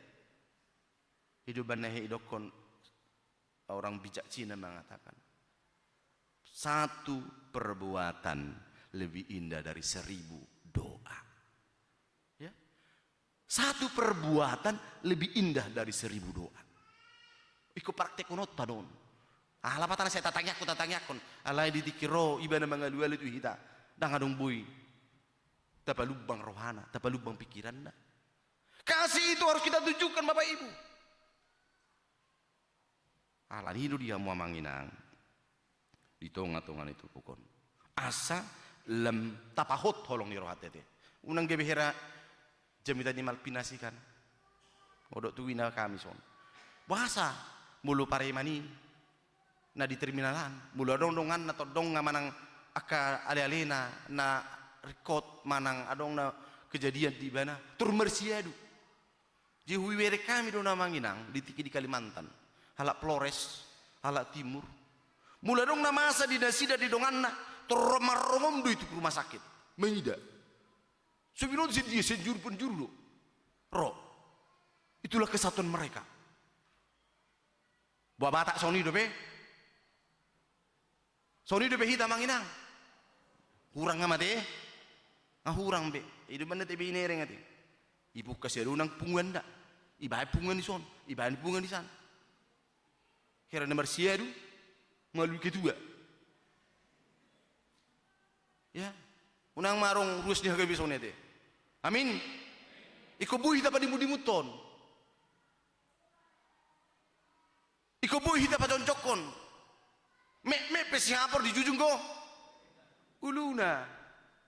I do umbahen na hea didokkon orang bijak Cina mengatakan, satu perbuatan lebih indah dari seribu doa. Ya. Satu perbuatan lebih indah dari seribu doa. Ingkon praktekhononta do on. Ala patana sai tatangiangkon, tatangiangkon. Alai di tingki ro ibana mangalualu tu hita, ndang adong boi tapalumbang rohana, tapalumbang pikiranna. Kasih itu harus kita tunjukkan, Bapak Ibu. Alani i do di hamu, amang inang, di tongatonga ni turpuk on, asa lam tapahot holong ni rohanta ate. Unang gabe hera jamita ni Malvinas i kan. Modok tu ina kami son. Boasa molo pareman i na di terminalan, molo adong donganna, tondongna manang angka alealena na ringkot manang adong na kejadian di ibana, tor marsiadu. Jadi hubereng hami do na, amang inang, di tingki di Kalimantan, halak Flores, halak Timur. Molo adong na masa di nasida, di donganna, tor marrongom do i tu rumah sakit mangida. So binoto sian dia, sian juru penjuru do ro. Itulah kesatuan mereka. Boha Batak songon i dope. Songon i dope hita, amang inang. Hurang ma ate? Nga hurang be. I do mandat ebe inereng ate. Ipungka siadonang punguan da. Ibaen punguan i son, ibaen punguan i san. Hera na marsiadu, melalui ketua. Ya. Unang ma adong ruas ni H K B B songon i ate. Amin. Ingkon boi hita padimundimunhon. Ingkon boi hita pajongjongkon. Metmet pe sihapor dijujung do uluna.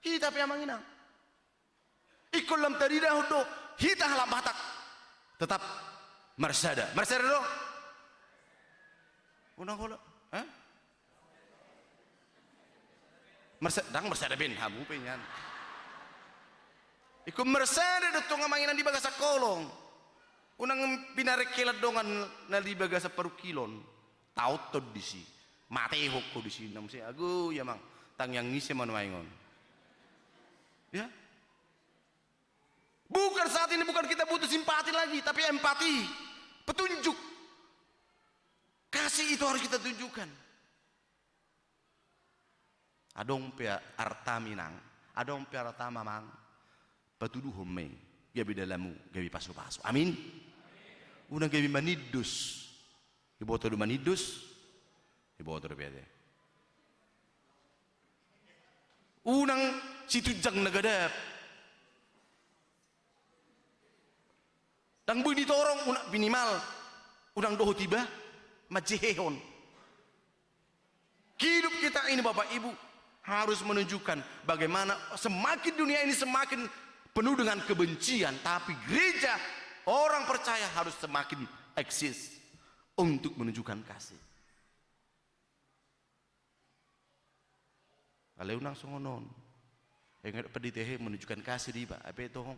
Hita pe, amang inang. Ingkon lam tadidahon do hita halak Batak tetap marsada. Marsada do? Unang holan. Hah? Marsa-, ndang marsada be hamu pe nian. Ingkon marsada do tong, amang inang, di bagasan holong. Unang pinarengkelan dongan na di bagasan parungkilon. Taothon disi. Matehon ho disi, na muse, ago, ya, amang. Tangiang ni ise ma nuaeng on. Ya. Bukan saat ini, bukan kita butuh simpati lagi, tapi empati, petunjuk. Kasih itu harus kita tunjukkan. Adong pe artam, inang, adong pe artam, amang, patuduhon ma i, gabe dalanmu, gabe pasupasu. Amin. Unang gabe manindus. Iboto do manindus? Iboto do pe ate. Unang situnjang na gadap. Ndang boi ditorong, unang, minimal unang dohot iba manjehehon. Hidup kita ini, Bapak Ibu, harus menunjukkan bagaimana semakin dunia ini semakin penuh dengan kebencian, tapi gereja, orang percaya harus semakin eksis untuk menunjukkan kasih. Alai unang songon on. Ingat, pandita he menunjukkan kasih di iba. Ai pe tong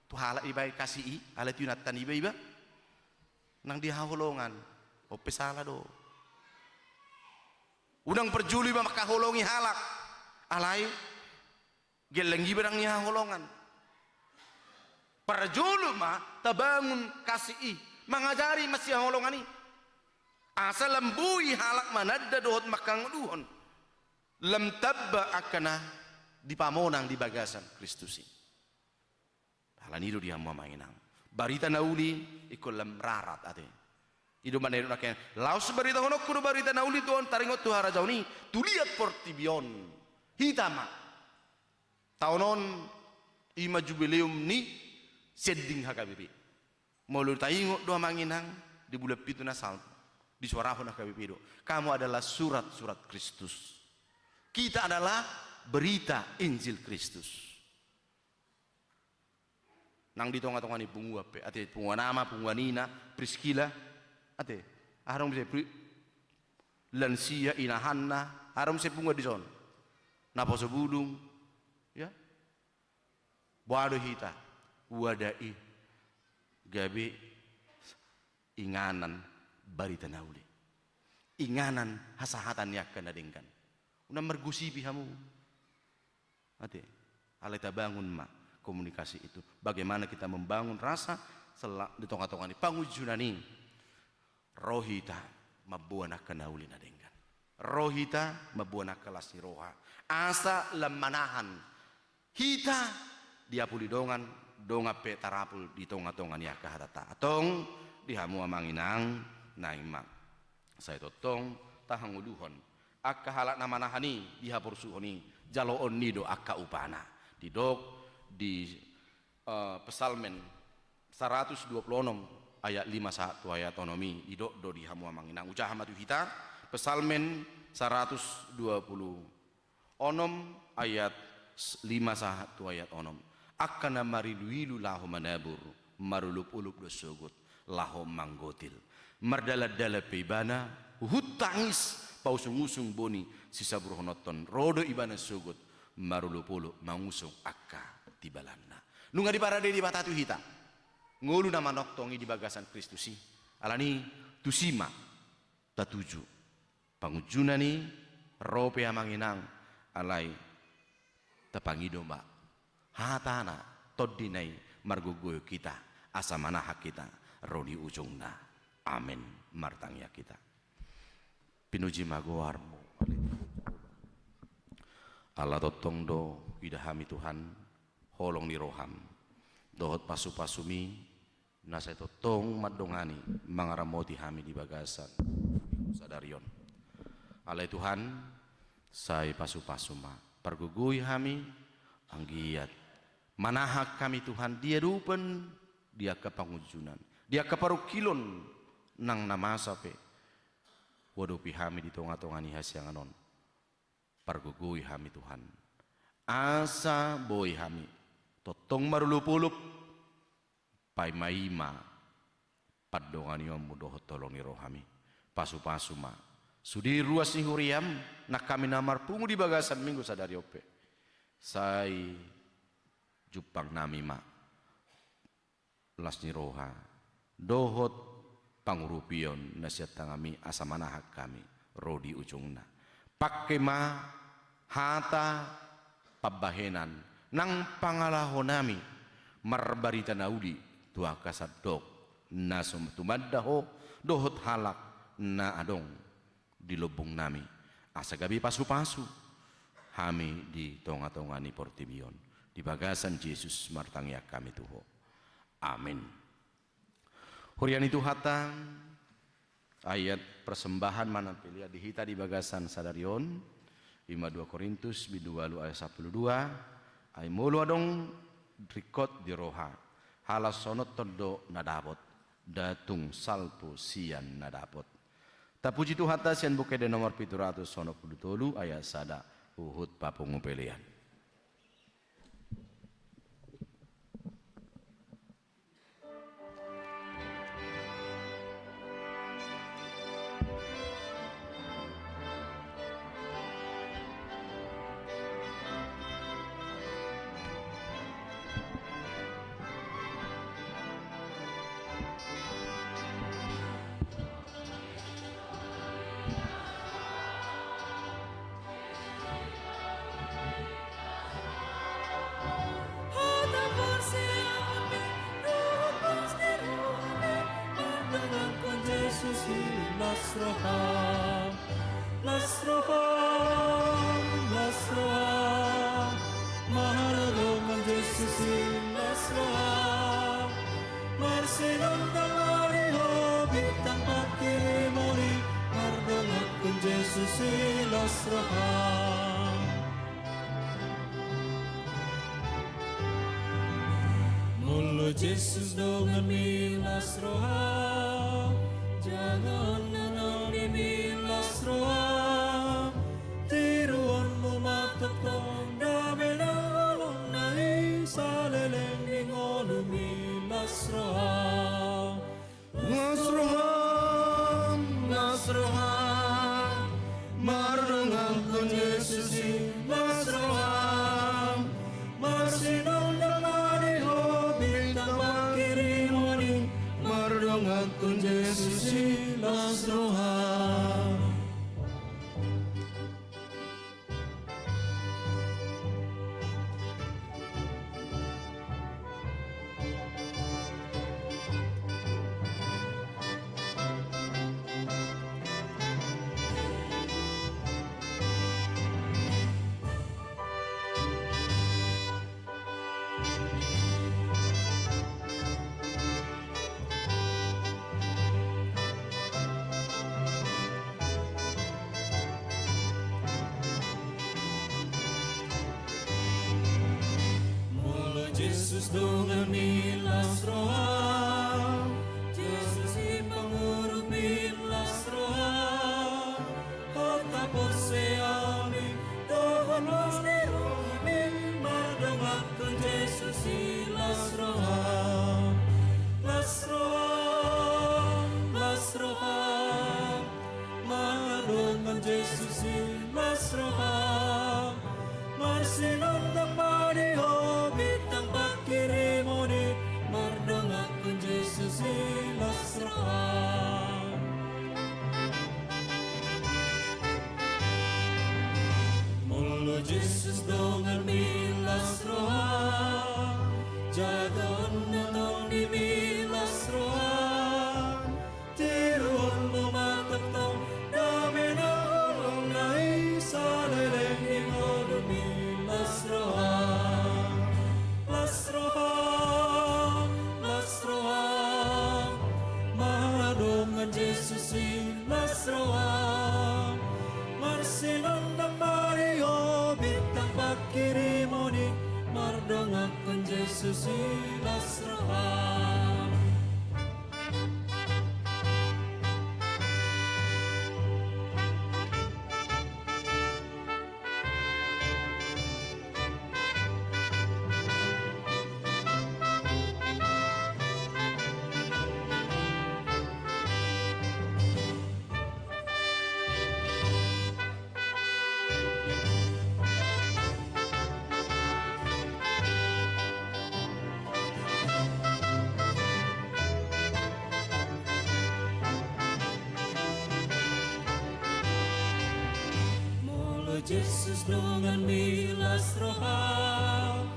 tu halak iba kasih i, alai tu inanta niba iba. Nang di haholongan. On pe sala do. Unang parjolo iba mangkaholongi halak. Alai gelleng iba nang di haholongan. Parjolo ma tabangun kasih i, mangajari masihaholongan i. Asa lam boi halak mananda dohot mangkangoluhon. Lam tamba angka na dipamonang di bagasan Kristus i. Alani i do di hamu, amang inang, barita na uli ingkon lam rarat ate. I do manang didok angka, laos baritahononku do barita na uli tu on, taringot tu harajaon i tu liat portibi on. Hita ma. Taon on i ma jubileum ni sending H K B P. Molo taingot do, amang inang, di bulan pitu na salpu disuarahon H K B P do, kamu adalah surat-surat Kristus. Kita adalah berita Injil Kristus. Nang di tonga-tonga ni punguan pe, ate, punguan ama, punguan ina, Priskila, ate, aha do muse, Pri-, lansia, inahanna, aha do muse punguan dison, naposo bulung, ya. Boha do hita, wadah i gabe inganan barita na uli, inganan hasahatan ni angka na denggan. Unang margosipi hamu. Ate, alai tabangun ma komunikasi itu. Bagaimana kita membangun rasa sela-, di tonga-tonga ni pangunjunan i. Ro hita mamboan angka na uli na denggan. Ro hita mamboan angka las ni roha. Asa lam manahan hita diapuli dongan, dongan pe tarapul di tonga-tonga ni angka hatanta. Antong di hamu, amang inang, naeng ma. Sai tongtong tahangoluhon angka halak na manahan i, di haporsuhon i, jaloon ni do angka upana. Didok di, eh, Psalmen saratus dua pulu onom ayat lima sahat tu ayat onom i, didok do di hamu, amang inang. Hujaha ma tu hita, Psalmen saratus dua pulu onom ayat s-, lima sahat tu ayat onom. Angka na marilu-ilu laho manabur, marolop-olop do sogot laho manggotil. Mardalan-dalan pe ibana, huhut tangis, pausung-usung boni sisaburhononhon, ro do ibana sogot, marolop-olop mangusung angka tibalanna. Nunga diparade Debata tu hita ngolu na manongtong i di bagasan Kristus i. Alani i, tusi ma tatuju. Pangunjunan i, ro pe, amang inang, alai tapangido ma hatana, tondina i margogoyon hita, asa manahan hita ro di ujungna. Amen. Martangiang hita. Pinuji ma goarmu, ale Tuhan. Ala tongtong do huida hami Tuhan, holong ni roham dohot pasupasumi, na sai tongtong mandongani, mangaramoti hami di bagasan sadari on. Alai Tuhan, sai pasupasu ma, pargogoi hami, anggiat manahak hami Tuhan, di adopan, di angka pangunjunan, di angka parungkilon nang na masa pe huadopi hami di tongatonga ni hasiangan on. Pargogoi hami Tuhan, asa boi hami tongtong marolopolop, paimaima pandonganionmu dohot holong ni rohami. Pasupasu ma sude ruas ni huriam, nang hami na marpungu di bagasan Minggu sadari on pe, sai jumpang nami ma las ni roha dohot pangurupion na sian tanganmi, asa manahak hami ro di ujungna. Pangke ma hata pambahenan nang pangalahonami marbarita na uli tu angka sandok na so tumanda ho dohot halak na adong di lompungnami, asa gabe pasupasu hami di tongatonga ni portibi on. Di bagasan Jesus martangiang hami tu ho. Amin. Huria ni Tuhanta, ayat persembahan ma na pelean di hita di bagasan sadari on, i ma dua Korintus bindu ualu ayat sampulu dua, ai molo adong ringkot di roha, halas sonothon do na dapot, nda tung salpu sian na dapot. Tapuji Tuhanta sian Buku Ende nomor pitu ratus onom pulu tolu ayat sada, huhut papungu pelean. Las roham, las roham, las roham, mardongan Jesus i las roham. Marsinondang ma di ho bintang pangkirimon i, mardongankon Jesus i las roham. Molo Jesus donganmi las roham, jagaonna nang nimi las roham, tiruonmu ma tongtong dame na holong na i saleleng ni ngolumi las roham. Las roham, las roham, mardongankon Jesus i las roham. Marsinondang ma di ho bintang pangkirimon i, mardongankon Jesus i las roham. Molo Jesus donganmi las roham, Jesus i pangurupi las roham. Hata porsea hami dohot las ni rohami, mardongankon Jesus i las roham. Las roham, las roham, mardongan Jesus i las roham. Marsinondang ma di ho bintang pangkirimon i, mardongankon Jesus i las roham. Molo Jesus donganmi las roham, jagaonna nang nimi las roham, tiruonmu ma tongtong dame na holong na i saleleng las roham. Marsinondang ma di ho bintang pangkirimon i, mardongankon Jesus i las roham. Molo Jesus donganmi las roham,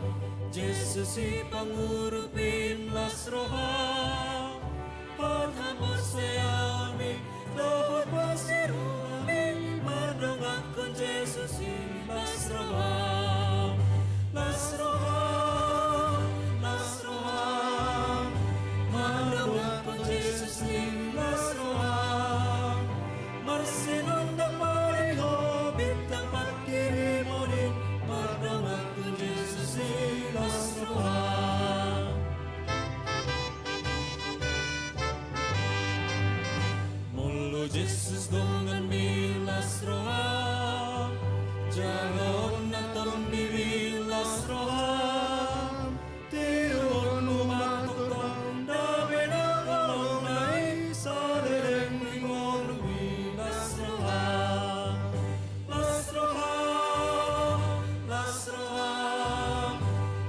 Jesus i pangurupim las roham, parhaporseaonmi dohot parsirohaonmi, mardongankon Jesus i las roham, las roham, las roham, mardongankon Jesus i las roham. Marsinondang ma di ho bintang pangkirimon i, mardongankon Jesus i las roham. Molo Jesus donganmi las roham, jagaonna tondimi las roham, tiruonmu ma tongtong dame na holong na i saleleng ni ngolumi las roham. Las roham, las roham,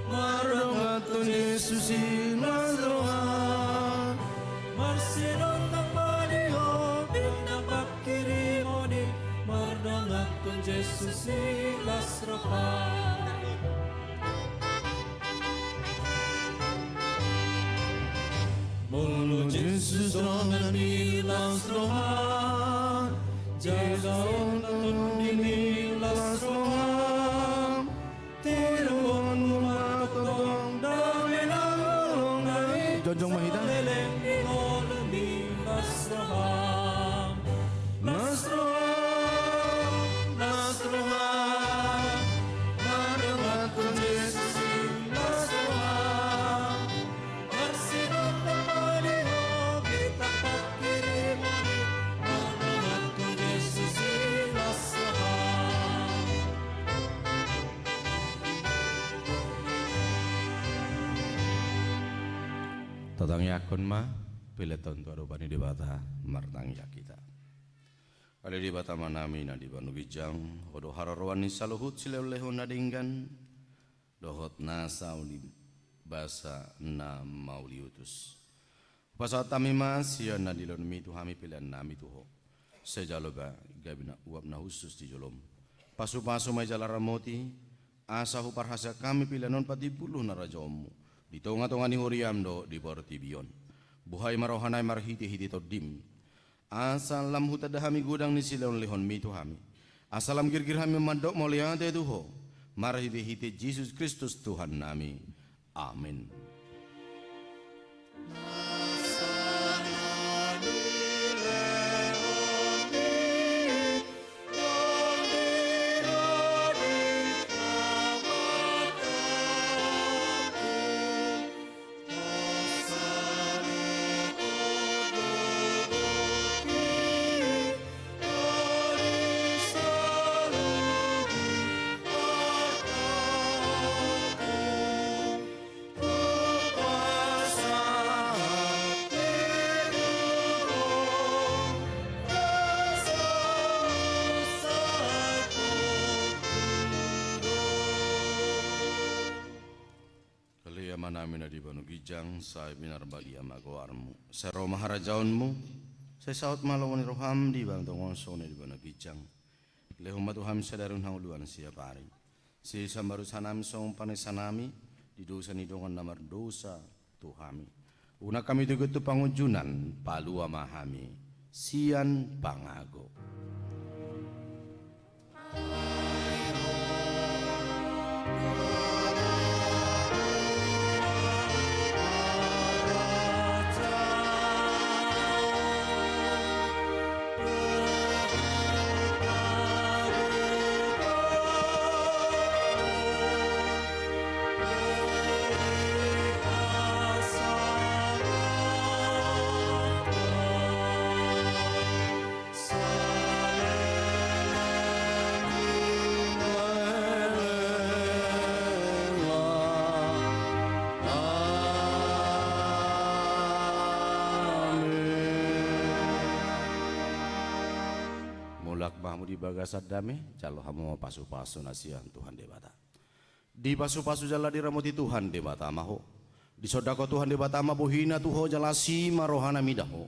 mardongankon Jesus i las roham. Marsinondang ma di ho bintang pangkirimon i, mardongankon Jesus i las roham. Molo Jesus donganmi las roham, jagaonna tondimi las roham, tiruonmu ma tongtong dame na holong na i, jongjong ma hita, saleleng ni ngolumi las roham. Las roham, las roham, mardongankon Jesus i las roham. Marsinondang ma di ho bintang pangkirimon i, mardongankon Jesus i las roham. Tatangiangkon ma, peleton tu adopan ni Debata, martangiang hita. Ale Debata Amanami na di banua ginjang, Ho do haroroan ni saluhut silehonlehon na denggan, dohot nasa uli basa na mauliutus. Hupasahat hami ma sian na nilehonmi tu hami peleannami tu Ho. Sai jalo ba gabe na uap na hushus di jolom. Pasupasu ma i jala ramoti, asa huparhaseang hami pelean on patimbul tu harajaonmu di tongatonga ni huriam dohot di portibi on. Buhai ma rohanami marhitehite Tondim, asa lam hutanda hami godang ni silehonlehonmi tu hami, asa lam girgir hami mandok mauliate tu Ho, marhitehite Jesus Kristus Tuhannami. Amen. Ale Amanami na di banua ginjang, sai pinarbadia ma goarmu. Sai ro ma harajaonmu. Sai saut ma lomo ni roham di banua tonga on songon na di banua ginjang. Lehon ma tu hami sadari on hangoluan siapari. Sesa ma dosanami songon panesanami di dosa ni dongan na mardosa tu hami. Unang hami togu tu pangunjunan, palua ma hami sian pangago. Tulak ma hamu di bagasan dame, jalo hamu ma pasupasu na sian Tuhan Debata. Dipasupasu jala diramoti Tuhan Debata ma ho. Disondangkon Tuhan Debata ma bohina tu ho jala asi ma rohana mida ho.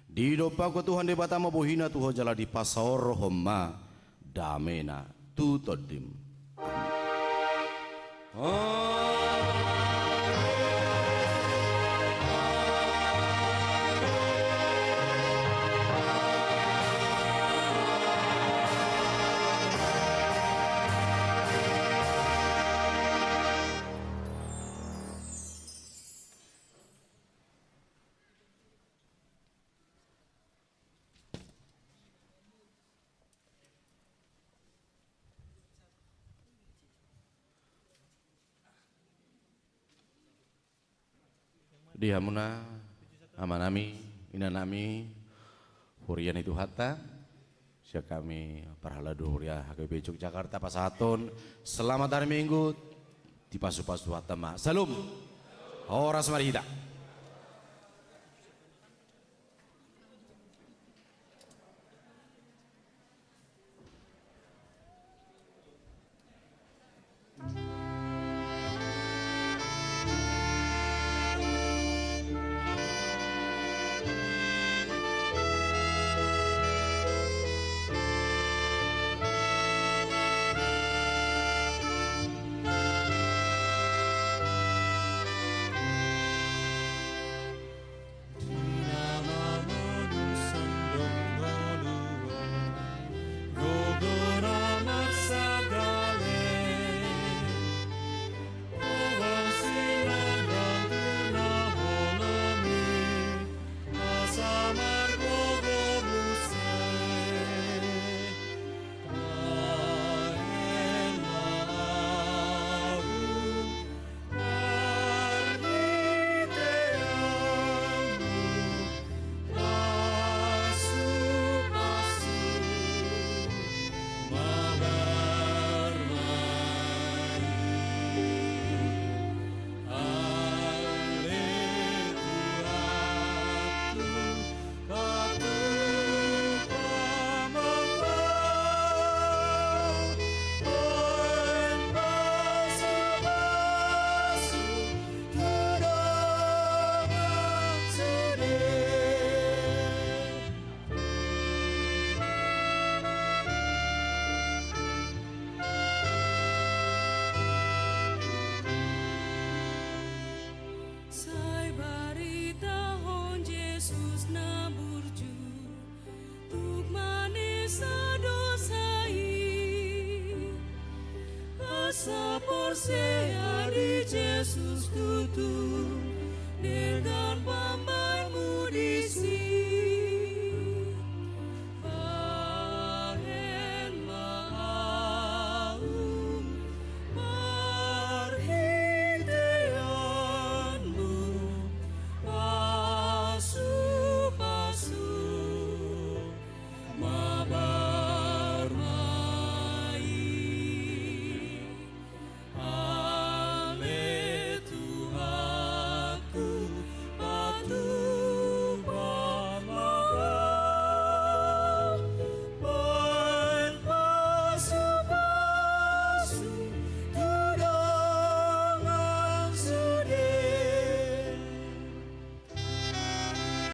Didompakkon Tuhan Debata ma bohina tu ho jala dipasaorhon ma damena tu tondim. Amin. Di hamuna, amanami, inanami, huria ni Tuhanta, sian hami parhalado huria H K B P Yogyakarta pasahathon selamat hari Minggu, dipasupasu Tuhanta ma. Syalom. Horas ma di hita. Sai baritahon Jesus na burju tu manesa dosa i. Asa porsea di Jesus tutu, denggan pamba-